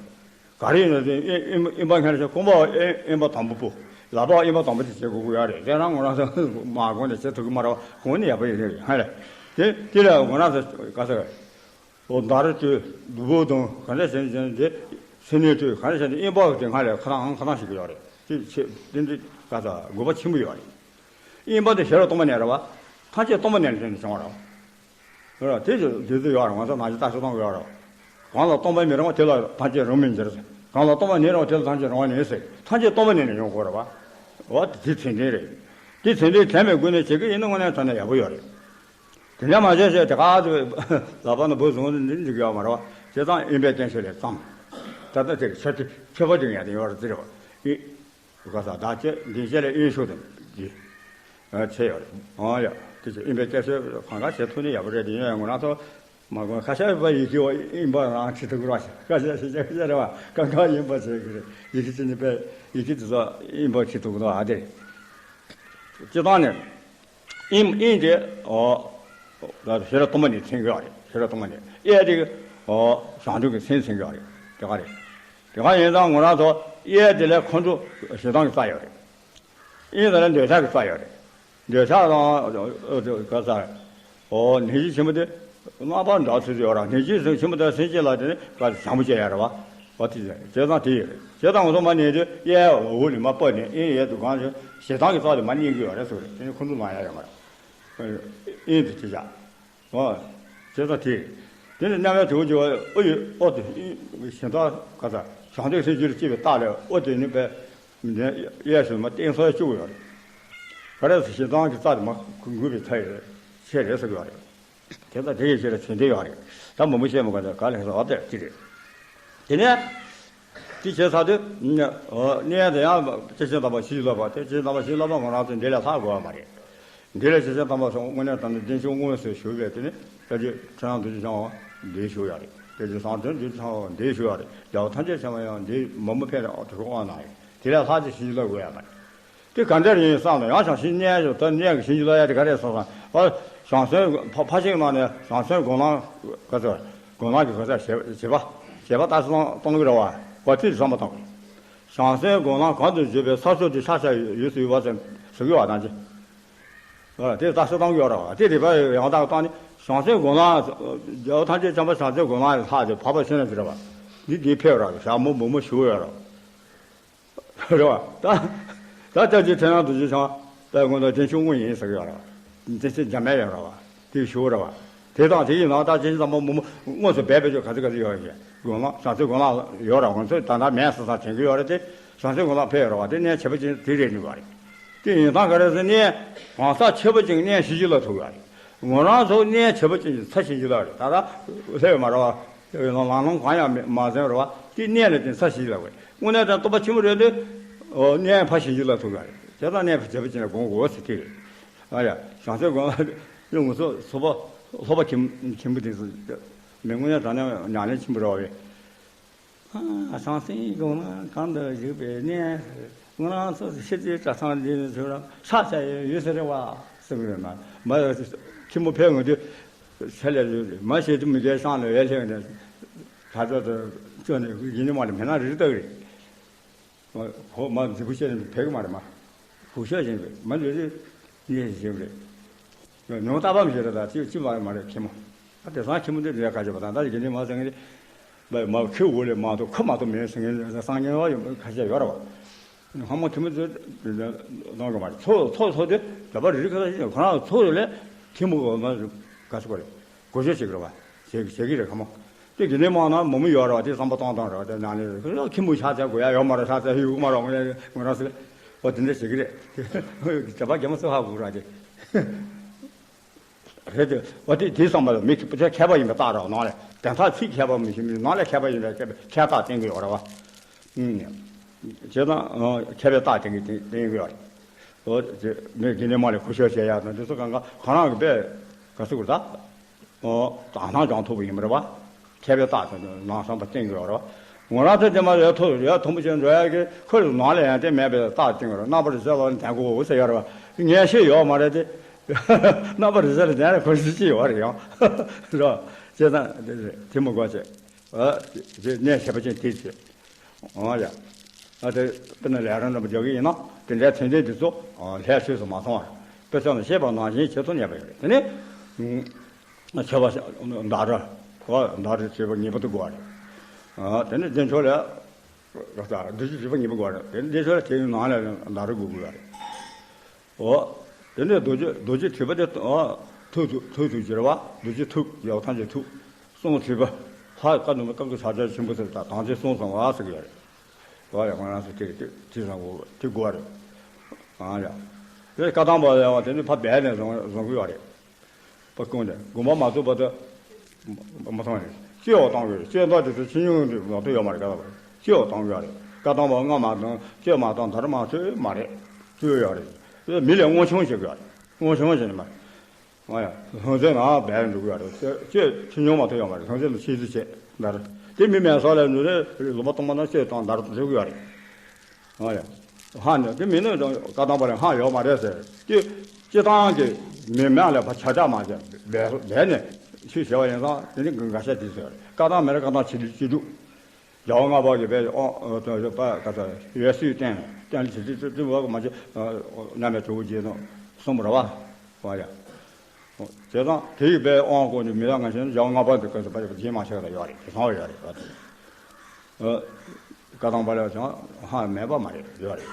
ག་རེ་ཡིན་ན་དེ་དབེན་པ་སྔར་བྱས་རྐང་པ་དབེན་པ་དང་པོ་པོ། ལག་པ་དབེན་པ་དང་པོ་དེ་བྱེད་དགོས་ཀྱི་ཡོད་རེད། དེ་རང་ང་རང་ཚོ་མ་གོང་ནས་བྱེད་ཐུབ་ཀྱི་མ་རེད་བ། གོང་ནས་ཡག་པོ་ཡིན་རེད་ཧ་ལས། དེ་དེ་ལ་ང་རང་ཚོ་ག་ས། འོ་མདའ་རུ་བཅོལ་སྡུག་པོ་དང་ག་འདྲ་བྱས་ནས་དེ་སེམས་ནུས་བཅོལ་ག་འདྲ་བྱས་ནས་དབེན་པ་དེ་སྔར་ལས་ཁ་ཐང་ཁ་ཐང་ཞིག་ཡོད་རེད། དེ་ཆེ་དེ་འདྲ་ག་ས་དགོས་པ་ཆེན་པོ་ཡོད་རེད། དབེན་པ་དེ་ཤེས་རབ་སྟོང་པ་ཉིད་རེད་བ། ཐམས་ཅད་སྟོང་པ་ཉིད་ལ་བརྟེན་ནས་བྱུང་བ་རེད་བ། རེད་བ། དེ་ཚོ་དེ་ཚོ་ཡོད་རེད། ང་ཚོ་ནང་བཞིན་ལྟ་ཚུལ་གཏོང་གི་ཡོད་རེད་བ། གང་ལ་སྟོང་པ་མི་རུང་བ་དེ་ལ་ཐམས་ཅད་རིང་མོར་འགྱུར་ཟེར། གང་ལ་སྟོང་པ་ཉིད་རུང་བ་དེ་ལ་ཐམས་ཅད་རིང་བ་ཉིད་ཟེར། ཐམས་ཅད་སྟོང་པ་ཉིད་ནས་ཡོང་དགོས་རེད་བ། འོ་དེ་ཚད་ལྡན་རེད། དེ་ཚད་ལྡན་དྲན་པའི་སྒོ་ནས་བྱེད་ཀྱི་ཡིན་ན་དངོས་གནས་དྲང་གནས་ཡག་པོ་ཡོད་རེད། དེ་འདྲ་མ་བྱས་བྱས་དེ་ག་ཚོད་ལག་པ་ནས་བུ་བཟུང་ནས་འདི་འཇུག་ཡོད་མ་རེད་བ། བྱས་ཙང་དབེན་པའི་སྐད་ཆ་ལས་བརྩམས། ད་ལྟ་དེར་ཆ་དེ་ཁྱད་པར་ཅན་ཡང་དེ་ཡོད་རེད་ཟེར་བ། ཨེ། ག་ས་བདག་ཅག་འདི་ཅག་ལ་དབེན་ཞུགས་དང་འདི། ཨ་ཆེ་ཡོད་རེད། ཨང་ཡ། དེ་ཚོ་དབེན་པའི་སྐད་ཆ་གང་ག་བྱེད་ཐུབ་ན་ཡག་པོ་རེད། དེ་ཡོད་ཡང་ང་རང་ཚོ་མ་དགོས་ཁ་ཤས་པ་ཡི་གེ་བ་དབེན་པ་རང་བྱེད་ཐུབ་ཀྱི་རེད་བ། ཁ་ཤས་ཤེས་བྱ་ཤེས་བྱ་རེད་བ། གང་ག་དབེན་པ་བྱེད་ཀྱི་རེད། ཡི་གེ་ཅི་ནི་པས་ཡི་གེ་དེ་ཚོ་དབེན་པ་བྱེད་ཐུབ་ཀྱི་འདུག་ཨ་དེ། སྤྱིར་བཏང་ནས། ཨིན་ཨིན་དེ། ཨོ། ད་ཤེས་རབ་སྟོང་པ་ཉིད་མཚོན་གྱི་ཡོད་རེད། ཤེས་རབ་སྟོང་པ་ཉིད། ཨེ་དེ། ཨོ། བྱང་ཆུབ་ཀྱི་སེམས་མཚོན་གྱི་ཡོད་རེད། དེ་ག་རེད། དེ་ག་ཡིན་ཙང་ང་རང་ཚོ་ཨེ་དེ་ལས་ཁོང་ཁྲོ་ཞེ་སྡང་གི་རྩ་ཡོད་རེད། ཨིན་དེ་ལས་འདོད་ཆགས་ཀྱི་རྩ་ཡོད་རེད། འདོད་ཆགས་དང་། ཨོ། ག་ས། ཨོ། ནད་གཞི་ཆེན་པོ་དེ། རྣམ་པ་འདྲ་ཚོད་ཡོད་ར། ནད་གཞི་ཆེན་པོ་དེ་སེམས་ཅན་ལ་དེ་ནི་ག་ཚོད་བྱང་བུ་བྱས་ཡ་ར་བ། བ་དེ་བྱས་ཙང་དེ་ཡོད་རེད། བྱས་ཙང་ང་ཚོ་མ་ནད་དེ་གཡས་འོག་ལས་མ་སྤར་ནས་ཨེ་ཡས་དུ་གང་བྱུང་ཞེ་སྡང་གི་རྩ་ལས་མ་གནས་ཀྱི་ཡོད་རེད་ཟེར་རེད། དེ་ནི་ཁོང་ཚོ་ལང་ཡ་ཡོད་མ་རེད། ཨེ་དེ་དེ་བྱ། ཨོ། བྱས་ཙང་དེ། དེ་ནི་རྣམ་པ་དེ་འོ་ཅོ་ཨོ་ཡོད་ཨོ་དེ་ཞེ་སྡང་ག་ས་བྱང་སྟེ་སེམས་ཅན་ལ་སྐྱེ་བའི་རྟགས་ལས་ཨོ་དེ་ནི་པས། འདི་གཡས་སུ་མ་བསྟན་སོགས་བཅུག་ཡོད་རེད། ག་རེ་ཟེར་ཞེ་སྡང་གི་རྩ་དེ་མ་འགུལ་བའི་ཚད་ཡོད་ཆེ་རེད་ཟེར་གི་ཡོད་རེད། དེ་ལྟ་དེ་ཡི་ཕྱིར་ཚེ་འདི་ཡོད་རེད། ད་མང་པོ་བཤད་མི་དགོས། ད་ག་ལས་སོ་ཨ་དེ་ཅི་རེད། དེ་ནས་དེ་བྱས་ཚར་དུས་གནས་དེ་ཡང་སྐྱེས་ཆེན་དམ་པ་བཞི་ལ་བབས་པ་དེ། སྐྱེས་ཆེན་དམ་པ་བཞི་ལ་བབས། ང་རང་ཚོ་འདི་ལས་ལྷག་དགོས་པ་མ་རེད། འདི་ལས་སྐྱེས་ཆེན་དམ་པ་སོགས་དངོས་གནས་དྲང་གནས་བདེ་མཆོག་དངོས་སུ་བཞུགས་པའི་དེ་ནི་སྐྱབས་རྗེ་ཁྲི་ཡང་རྡོ་རྗེ་འཆང་བ་འདིར་བཞུགས་ཡོད་རེད། སྐྱབས་རྗེ་ཟམ་གདོང་རྡོ་རྗེ་འཆང་བ་འདིར་བཞུགས་ཡོད་རེད། རྒྱལ་བ་ཐམས་ཅད་མཁྱེན་པ་ཡང་འདིར་མ་མོ་ཕེབས་ནས་དུས་འཁོར་དབང་གནང་ཡོད། དེ་ལས་ལྷག་ཅིག་བྱིན་གྱིས་བརླབ་དགོས་ཡ་མ་རེད། དེ་ག་འདྲ་ཡིན་བསམ་ན་ཡང་བྱང་ཆུབ་གནས་ཡོད་ད་གནས་ཀྱི་བྱིན་གྱིས་བརླབ་ཡ་དེ་ག་རེ་སོང་ཙང་། ཨ། བྱང་སེམས་ཕ་ཕ་ཤིང་ནང་ནས་བྱང་སེམས་སྒོམ་ལམ་ག་ཚོད་སྒོམ་ལམ་གྱི་ག་ཚོད་བྱེད་པ་བྱེད་པ་ལྟ་ཚུལ་གཏོང་གི་རེད་བ། བ་ཚིག་བསམ་པ་གཏོང་། བྱང་སེམས་སྒོམ་ལམ་གང་དུ་བརྗོད་པའི་ས་ཕྱོགས་དེ་ཤར་ཤར་ཡོད་སུ་ཡོད་པ་ཟེར་ཟེར་གི་བ་དང་ཅི། ཨ། དེ་ལྟ་ཚུལ་གཏོང་གི་ཡོད་རེད་བ། དེ་རིག་པ་ཡང་དག་བཏང་ནས་བྱང་སེམས་སྒོམ་ལམ་རྒྱལ་བ་ཐམས་ཅད་མཁྱེན་པ་བྱང་སེམས་སྒོམ་ལམ་ལྷག་དེ་འཕགས་པ་ཤིང་ནགས་ཅིག་རེད་བ། འདི་འདི་ཕེབས་རེད། ཞྭ་མོ་འབུར་མོ་ཞུ་ཡོད་རེད། རེད་བ། ད་ད་ལྟ་ཅི་ཁྲི་ཡང་རྡོ་རྗེ་འཆང་བ་དངོས་དང་བདེ་མཆོག་དངོས་ཡིན་ཟེར་གི་ཡོད་རེད་བ། བདེ་མཆོག་འཇམ་དཔལ་ཡོད་རེད་བ། དེ་ཞུ་རེད་བ། དེ་དང་དེ་ཡི་ནང་ད་ཅི་ཚང་མ་མུ་མུ་དངོས་སུ་སྦས་པའི་ཆོས་ག་ཚོད་ག་ཚོད་ཡོད་རེད། སྒོམ་ལམ་བྱང་སེམས་སྒོམ་ལམ་ཡོད་རེད། ང་ཚོས་ད་ལྟ་མེད་ཟེར་ས་དྲན་གི་ཡོད་རེད་དེ། བྱང་སེམས་སྒོམ་ལམ་ཕེབས་ཡོད་རེད་བ། དེ་གནས་བྱེད་པ་ཅན་དེ་རེད་ནི་བ་རེད། དེ་ཡིན་ཙང་ག་རེ་ཟེར་ན། གང་ཟག་ཁྱད་པར་ཅན་གྱི་གནས་བཞི་བཞི་ལ་ཐུག་ཡོད་རེད། ངོ་རང་ཚོ་གནས་ཁྱད་པར་ཅན་གྱི་ཚད་བཞི་བཞི་ལ་རེད། ད་ལྟ་སླེབས་མ་རེད་བ། ལམ་ལྷོང་གང་ཡང་མ་ཟིན་རེད་བ། དེ་གནས་ལ་བརྟེན་ཚད་བཞི་བཞི་ལ་དགོས། དངོས་གནས་དྲང་སྟོང་པ་ཆེན་པོ་རེད་དེ། གནས་ཕ་བཞི་བཞི་ལ་ཐུག་ཡོད་རེད། བྱས་ཙང་གནས་ཕ་ཁྱད་པར་ཅན་ལ་དགོངས་དགོས་ཟེར་དེ་རེད། ཨ་ཡ། བྱང་ཆུབ་སྒོམ་ལ་ཡོང་ངོ་སོ་སོ་པ་ལྷོ་པ་ཁྱིམ་ཁྱིམ་པོ་དེ་ཚོ་མི་དངོས་གནས་དྲང་གནས་ཉམས་ལེན་ཆེན་པོ་རེད་བ། ཨ། བྱང་སེམས་སྒོམ་ལ་གང་དུ་བཞུགས་པའི་གནས། ང་རང་ཚོ་ཤི་ཚེ་གྲྭ་ཚང་འདི་ནས་ཚུར་ལ་ཤ་ཚ་ཡོད་ཟེར་བ་གསུངས་ཡོད་མ། མ་ཁྱིམ་པོ་ཕེབས་ངོ་དུས་ཆ་ལས་ཡོད་མ་བྱེད་དུ་མི་འགལ་ཤང་ལ་ཡར་སླེབས་ནས་གྲྭ་ཚོ་དང་བཅོས་ནས་ཡིན་ནི་མ་རེད། མེད་ན་རི་ལྟ་གི་རེད། ཁོ་མ་འཛིན་པོ་བཤད་ནས་ཕེབས་གི་མ་རེད་མ། ཧུ་ཤ་བཞིན་རེད་མ་འདི་རེད། ཉེ་བཞིན་རེད། ཉུང་རྟག་པ་མི་ཞིག་རེད། ད་ཅི་ཅི་མ་མ་རེད་ཁྱིམ་མོ། ད་དེང་སང་ཁྱིམ་མོ་འདི་རེད་ཁ་ཆེ་བ་དང་ད་དགེ་འདུན་མ་ཟེར་ངེས་རེད། མ་ཁྱི་འུ་ལས་མ་གཏོགས་ཁུ་མ་གཏོགས་མེད་ཟེར་ངེས་སང་ཉིན་བ་ཡོད་ཁ་ཤས་ཡོད་རེད་བ། ཧ་མ་ཁྱིམ་མོ་འདི་གཏོང་གི་མ་རེད། ཚོ་ཚོ་ཚོ་དེ་ད་པ་རི་རི་ཁ་ཤས་ཁོ་རང་ཚོ་ལས་ཁྱིམ་མོ་གོ་མ་ག་ཚོད་པ་རེད། གོ་ཤོད་བྱེད་ཀྱི་རེད་བ། བྱེད་བྱེད་ཀྱི་རེད་ཁ་མོ། དེ་དགེ་འདུན་དམངས་ནང་མང་མོས་ཡོད་རེད་བ། དེ་བསམ་པ་བཏང་བཏང་རེད་བ། དེ་ནང་ནས་ཁྱིམ་མོ་ཤ་ཚ་དགོས་ཡ་ཡོད་མ་རེད། ཤ་ཚ་ཡོད་མ་རེད། ངོ་ངོ་རང་ཚོ་ལ་འོ་དེ་འདྲ་བྱེད་ཀྱི་རེད། དེ་བ་རྒྱ་མ་སུ་ཧ་གོ་ར་དེ་རེད་དེ། འོ་དེ་དེ་བསམ་པ་ལ་མི་མཁས་པ་མཁས་པ་ཡིན་པའི་རྟགས་རེད་བ། ནང་ལ་དོན་དག་ཚིག་མཁས་པ་མི་ཤེས། མི་ནང་ལ་མཁས་པ་ཡིན་པའི་མཁས་པའི་མཁས་རྟགས་བསྟན་གྱི་ཡོད་རེད་བ། ཨུམ། བྱས་ཙང་མཁས་པའི་རྟགས་བསྟན་གྱི་བསྟན་གྱི་ཡོད་རེད། འོ་དེ་མི་དགེ་འདུན་དམངས་ལ་ཁུ་བྱུག་བྱེད་ཡ་དང་དེ་ཚོ་གང་ག་ཁོ་རང་གི་དཔེ་ག་ཚོད་དགོས་ད། ཨོ། དག་སྣང་སྦྱང་ཐུབ་པ་ཡིན་པ་རེད་བ། མཁས་པའི་རྟགས་དེ་ནང་བསམ་པ་བསྟན་དགོས་རེད་བ། ངོ་རང་ཚོ་དེ་མ་ཡོད་ཐུབ་ཡོད་ཐུམ་པོ་ཅན་འགྲོ་ཡ་གི་ཁོ་ལ་ནང་ལ་ཡང་དེ་མེད་པའི་རྟགས་བསྟན་དགོས་རེད། རྣམ་པར་རིག་གསལ་ལ་ལྡན་དགོས་ཟེར་ཡོད་རེད་བ། ངས་ཤེས་ཡོད་མ་རེད་དེ། རྣམ་པར་རིག་གསལ་ལ་ལྡན་རེད། ཁོ་ཤེས་ཀྱི་ཡོད་རེད་ཡང་། རེད་བ། བྱས་ཙང་དེ་མི་དགོས་བྱས། ཨ། དེ་གནས་ཁྱད་པར་ཅན་དེ་བྱས། ཨོ་ཡ། ཨ་དེ་དཔེར་ན་ལས་རང་འདྲ་པོ་རྒྱག་གི་ཡིན་ན་དེ་འདྲའི་མཚན་ལྡན་དེ་ཚོ་ལྷའི་ཆོས་སུ་མ་མཐོང་བར་དཔེ་ཆ་ནང་བཤད་པ་ནང་བཞིན་བྱེད་ཐུབ་ཉན་པ་ཡོད་རེད། དེ་ནས་མཆོད་པ་ཟླ་རེ་བ་ཟླ་རེ་བྱེད་པ་ངེས་པར་དུ་དགོས་པ་རེད། ཨ་དེ་ནས་བདེ་མཆོག་ལ་བདུད་རྩི་བྱེད་པ་ངེས་པར་དགོས་པ་རེད། དེ་ནས་བདེ་མཆོག་ལ་དེའི་ནང་ལ་ཟླ་རེ་དགོས་དགོས་པ་རེད། འོ། དེ་ནས་རྡོ་རྗེ་རྡོ་རྗེ་དྲིལ་བུ་དེ་ཨ་ཐུག་ཐུག་ཐུག་ཐུག་ཅེས་རེད་བ། རྡོ་རྗེ་ཐུག་ཡོ་ཐམས་ཅད་ཐུག་གསུང་དྲིལ་བུ། ལྷ་བཀའ་གདམས་པ་བཀའ་བརྒྱུད་ཕྱག་རྒྱ་ཆེན་པོ་ཟེར་ད་དམ་ཚིག་གསུམ་བཟང་བ་ཟེར་གྱི་ཡོད་རེད། བ་ཡ་ང་རང་ཚོ་དེ་དེ་དེ་བཟང་གོ་དེ་དགོས་པ་རེད། ཨ་ཡ། དེ་བཀའ་གདམས་པ་ཡ་བ་དེ་ནི་ཕ་སྦས་ནས་བཟང་བཟང་གི་ཡོད་རེད། པ་ཀུན་ཏུ་དགོངས་པ་མ་ཚོམས་པ་དུ་མ་མཐོང་ནས་སྤྱོད་པ་བཏང་དགོས། སྤྱོད་པ་དེ་ཚོ་ཕྱི་ཉུང་དུ་མ་གཏོགས་ཡོད་མ་རེད། ཀ་ལ་བ་སྤྱོད་པ་བཏང་དགོས་རེད། བཀའ་གདམས་པ་སྔ་མ་དང་སྤྱོད་མ་བཏང་དར་མ་ཚོས་མ་རེད། ཚུལ་ཡོད་རེད། དེ་མི་ལས་དབང་ཆུང་བྱེད་དགོས་རེད། དབང་ཆུང་བྱེད་ནས་མ་ང་ཡང་ལྷུང་བཟེད་ནང་སྦས་འགྲོ་དགོས་རེད། སྤྱོད་ཕྱི་ཉུང་མ་གཏོགས་ཡོད་མ་རེད། ལྷུང་བཟེད་ནང་ཤེས་ཚུལ་བྱེད་དར་དེ་མི་མེད་ས་ལ་ནུ་རེ་ལུང་པ་སྟོང་པ་ན་སྤྱོད་བཏང་དར་འགྲོ་དགོས་རེད། ཨ་ཡ། ཧ་ནི་དེ་མིན་ནི་བཀའ་གདམས་པ་ལ་ཧ་ཡོད་མ་རེད་ཟེར། དེ་སྤྱི་བཏང་གི་མི་མང་ལ་ཕ་ཆ་ཆ་མ་བྱས་སྦས་སྦས་ནས་ཆོས་བྱས་པ་ཡིན་ཙང་དེ་ནི་འགའ་ཤས་དེ་ཟེར། བཀའ་གདམས་མེད་ན་བཀའ་གདམས་ཆེ་ཆེ་དྲུག་རྒྱལ་བ་ལྔ་པ་གི་བའི་དབང་དུ་པ་ག་ས་ཡོད་སྲིད་བསྟན་བསྟན་ལ་ཇི་ལྟར་ཅི་བ་མ་བྱེད། རྣམ་དབྱེ་དྲུག་པོ་རྗེས་གནང་གསུངས་པ་རེད་བ། བ་ཡ། བྱས་ཙང་དེ་ཡི་བའི་དབང་སྐོར་ནི་མི་ལ་ང་ཞེ་ན་རྒྱལ་བ་ལྔ་པ་འདི་སྐབས་སུ་བ་རྗེས་མ་ཆགས་ད་ཡོད་རེད། དེ་སང་བ་ཡོད་རེད་བ། བཀའ་གདམས་པ་ལ་ཀྱང་ཧ་མེད་པ་མ་རེད། ཡོད་རེད།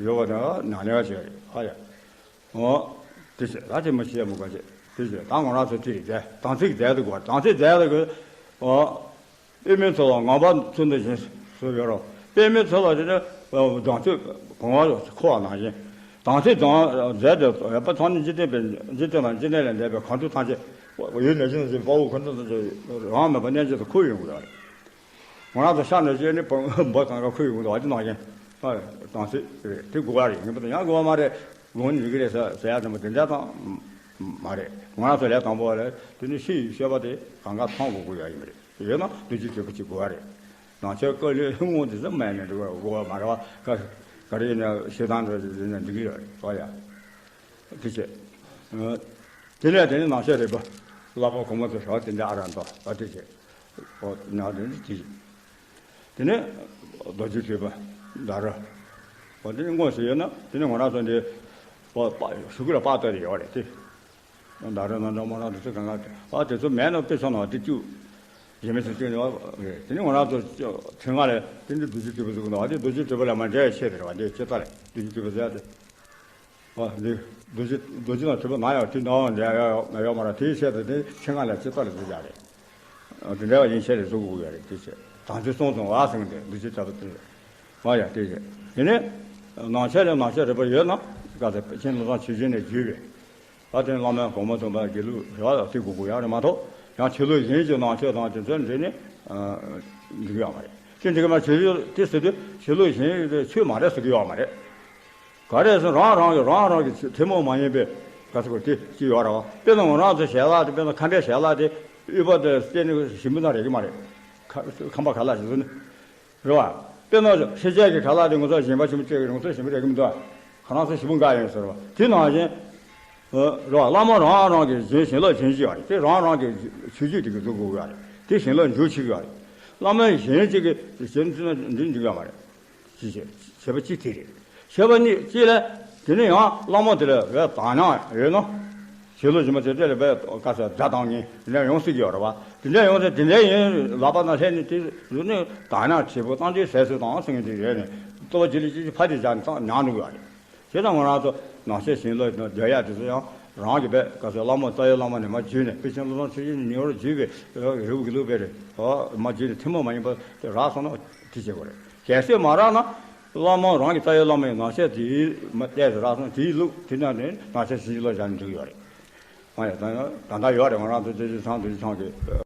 ཡོད་པ་དང་ན་ནས་བ་ཞིག་རེད། ཧ་ཡ། འོ། དེ་བྱས་ད་དེ་མ་བྱས་མི་དགོས་བྱས་དེ་བྱས་ད་ང་རང་ཚོ་དེ་རེད་དེ་དམ་ཚིག་མཛད་དུ་དགོས། དམ་ཚིག་མཛད་དུ་དགོས། འོ། དབུ་མའི་ཚུལ་ལ་ངང་པ་ཚུལ་འདི་བཞིན་སུ་ཡོད་རོ། དཔེ་མའི་ཚུལ་ལ་དེ་ནི་སྦྲང་ཚུལ་བུང་བ་འཁོར་བ་ནང་བཞིན། དམ་ཚིག་དང་མཛད་དེ་ཡོད་པ་ཚང་ནི་འཇིག་རྟེན་པའི་འཇིག་རྟེན་དང་འཇིག་རྟེན་ལས་འདས་པའི་གང་ཐུབ་ཐམས་ཅད་ཡུལ་ལས་བཞིན་ཟིན་དཔའ་བོ་ཁོ་ཚོ་ཚོ་རང་མེད་པ་གནས་མཇལ་དུ་ཁུར་ཡོང་དགོས་རེད། ང་རང་ཚོ་ཤ་ནས་བཅད་ནས་བུ་བུ་གང་ག་ཁུར་ཡོང་དགོས་རེད། དེ་ནང་བཞིན་དམ་ཚིག་རེད། དེ་དགོས་པ་རེད། ངེས་པར་དུ་ཡང་དགོས་པ་མ་རེད། ལོང་ནི་རིག་གི་རེད་ཟེར་ཟེར་ཡ་དེ་མོ་དེ་འདྲ་དང་མ་རེད། ང་རང་ཚོ་ལས་དང་པོ་རེད། དེ་ནི་ཤི་ཡི་སྤྱོད་པ་དེ་གང་ག་མཐོང་དགོས་དགོས་ཡ་ཡིན་པ་རེད། ཡོད་ན་རྡོ་རྗེ་དྲིལ་བུ་གཅིག་དགོས་པ་རེད། ནང་ཆོས་བཀའ་ལས་སྔོན་དེ་ཚོ་མེད་ནས་འགྲོ་དགོས་པ་མ་རེད་བ། ག་ག་རེ་ཡིན་ན་ཞེ་སྡང་འདྲ་ཡིན་ན་འགྲིག་གི་ཡོད་རེད་བ་ཡ། དེ་བྱས། དེ་ནས་དེ་ནས་ནང་ཆོས་རིག་པ་བསླབ་པ་གོང་མ་ཚོ་ཧྲ་དེ་འདྲ་ཨ་ར་འདོ་བ་དེ་བྱས། ཨོ་ན་དེ་ནས་དེ་བྱས། དེ་ནས་རྡོ་རྗེ་དྲིལ་བུ་ཟླ་རེ། ཨོ་དེ་ནས་དངོས་སུ་ཡོད་ན་དེ་ནས་ང་རང་ཚོ་འདི་ཨོ་པ་ཞུ་གི་ལ་པ་ལྟ་རེ་ཡོད་རེད་དེ། ཟླ་རེ་ན་འདྲ་མ་རང་དེ་ཚོ་གང་ག་ཨ་དེ་ཚོ་མེད་ན་དཔེ་ཆ་ནང་དེ་བཅུག་ཡིན་མི་ཚོ་བཅུག་ཡོད་རེད། དེ་ནས་ང་རང་ཚོ་ཚེ་སྔ་ལས་དེ་འདྲ་རྡོ་རྗེ་དྲིལ་བུ་ཟེར་གི་འདུག་ཨ་དེ་རྡོ་རྗེ་དྲིལ་བུ་ལ་མ་འདྲ་བའི་ཆེད་དེ་རེད་བ། དེ་ཇི་ལྟར་རེད། རྡོ་རྗེ་དྲིལ་བུ་ཟེར་ཡ་དེ། ཨ་འདི་རྡོ་རྗེ་རྡོ་རྗེ་དང་དྲིལ་བུ་ནང་ཡང་དེ་ནང་ཡང་འདྲ་ཡོད་ཡོད་མ་རེད། དེའི་ཆེད་དུ་དེ་ཆེད་མངགས་ལས་ཇི་ལྟར་རེད་ཟེར་ཡ་རེད། ཨ་དེ་འདྲ་བ་ཡིན་ཆེད་ལས་བཟོ་དགོས་ཡ་རེད། དེ་ཆེད་དམ་ཚིག་གསུམ་བཟང་བ་ཟེར་གི་འདུག་རྡོ་རྗེ་དྲིལ་བུ་དེ། ཨ་ཡ་དེ་ཆེད་དེ་ནས་ནང་ཆོས་ལས་ནང་ཆོས་རིག་པ་ཡོད་ན་ བཀའ་སྩལ་པཎ་ཆེན་བློ་བཟང་ཆོས་རྒྱན་ནས་བརྒྱུད་པའི། ད་དེ་བླ་མའི་གོང་མ་ཙམ་པ་དགེ་ལུགས་རེ་བ་ལ་དེ་དགོས་དགོས་ཡག་རེད་མ་གཏོགས། ཡང་ཆོས་ལུགས་གཞན་གྱི་ནང་ཆོས་དང་དེ་ཚོ་འདྲེས་ནས་འགྲིག་ཡོད་མ་རེད། དེ་འགྲིག་གི་མ་ཆོས་ལུགས་དེ་ཟེར་དུས་ཆོས་ལུགས་གཞན་གྱི་ཆོས་མ་རེད་ཟེར་གི་ཡོད་མ་རེད། ག་རེ་ཟེར་རང་རང་གི་རང་རང་གི་ཐུན་མོང་མ་ཡིན་པའི་ག་ཚོད་དེ་ཅི་ཡོད་རེད་བ། དཔེར་ན་ང་རང་ཚོ་ཞལ་ལག་དེ་དཔེར་ན་ཁམས་པའི་ཞལ་ལག་དེ་དབུས་པ་དེ་སྐྱེ་ནི་ཞིམ་པོ་ན་རེག་གི་མ་རེད། ཁམས་པ་ཁ་ལག་ཞིག་ཟེར་ནི། རེད་བ། དཔེར་ན་ཕྱི་རྒྱལ་གྱི་ཁ་ལག་དེ་ང་ཚོ་གཞན་པ་ཆེན་པོ་སྤྲད་ཀྱི་རེད། ང་ཚོ་ཞིམ་པོ་རེད་གི་མི་འདུག་ཁ་ནང་ཚོ་ཞིམ་པོ་འགའ་ཡིན་ཟེར་བ་དེ་ནང་བཞིན། རེད་བ། བླ་མ་རང་རང་གི་གཞན་བྱིན་རླབས་ཅན་ཅིག་ཡོད་རེད། དེ་རང་རང་གི་ཆོས་བརྒྱུད་དེ་གི་བཟོ་དགོས་ཀྱི་ཡོད་རེད། དེ་བྱིན་རླབས་འཇུག་ཆེ་གི་ཡོད་རེད། བླ་མ་གཞན་གཅིག་གི་བྱིན་རླབས་འཇུག་ཡོད་མ་རེད། ཅི་བྱེད་བྱེད་པ་གཅིག་དེ་རེད། བྱེད་པ་གཉིས་གཅིག་ལ། དེ་ནས་ཡང་བླ་མ་དེ་ལ་བས་དག་སྣང་ཡོད་ན། ཞེ་ལོ་ཞིམ་པོ་དེ་དེ་ལ་བས་དཀའ་ས་དགྲ་དང་ངན་དེ་འདྲ་ཡོང་སྲིད་ཀྱི་ཡོད་རེད་བ། དེ་འདྲ་ཡོང་ཚེ་དེ་འདྲ་ཡིན་ལབ་པ་དང་ལྷན་ནས་དེ་ཟུར་ནས་དག་སྣང་བྱེད་པོ་གཙང་སྦྲའི་ཟས་སུ་དང་སེང་གེ་དེ་རེད་ནས་ལྟོ་བ་ཇི་ལི་ཅི་ཅི་ཕ་དེ་བྱ་ནས་གཙང་ཉག་འགྲོ་གི་ཡོད་རེད། དེ་ལྟར་ང་རང་ཚོ་ནང་ཆོས་ཞིང་ལ་བསྡད་ཡག་དེ་ཚོ་ཡང་རང་གི་བས་ག་ཚོད་བླ་མ་རྩ་བའི་བླ་མ་ནས་མར་བརྒྱུད་ནས་དཔེ་ཆེན་བློ་བཟང་ཆོས་རྒྱན་ནས་ཉེ་བར་བརྒྱུད་པའི་རི་བོ་དགེ་ལུགས་པའི་རེད་མར་བརྒྱུད་ནས་ཐུན་མོང་མ་ཡིན་པ་དེ་རག་སོང་ན་དེ་བྱེད་དགོས་རེད། གལ་སྲིད་མ་རག་ན། བླ་མ་རང་གི་རྩ་བའི་བླ་མ་ཡི་ནང་ཆོས་དེའི་མ་བལྟས་སུ་རག་སོང་དེའི་ལུགས་དེ་ནང་ནས་ནང་ཆོས་ཞིང་ལ་བཞག་ནས་འགྲིག་ཡོད་རེད། ང་ཡང་ད་ད་ལྟ་ཡོད་རེད། ང་རང་ཚོ་དེ་ཚོ་ཚང་དེ་ཚོ་ཚང་གི་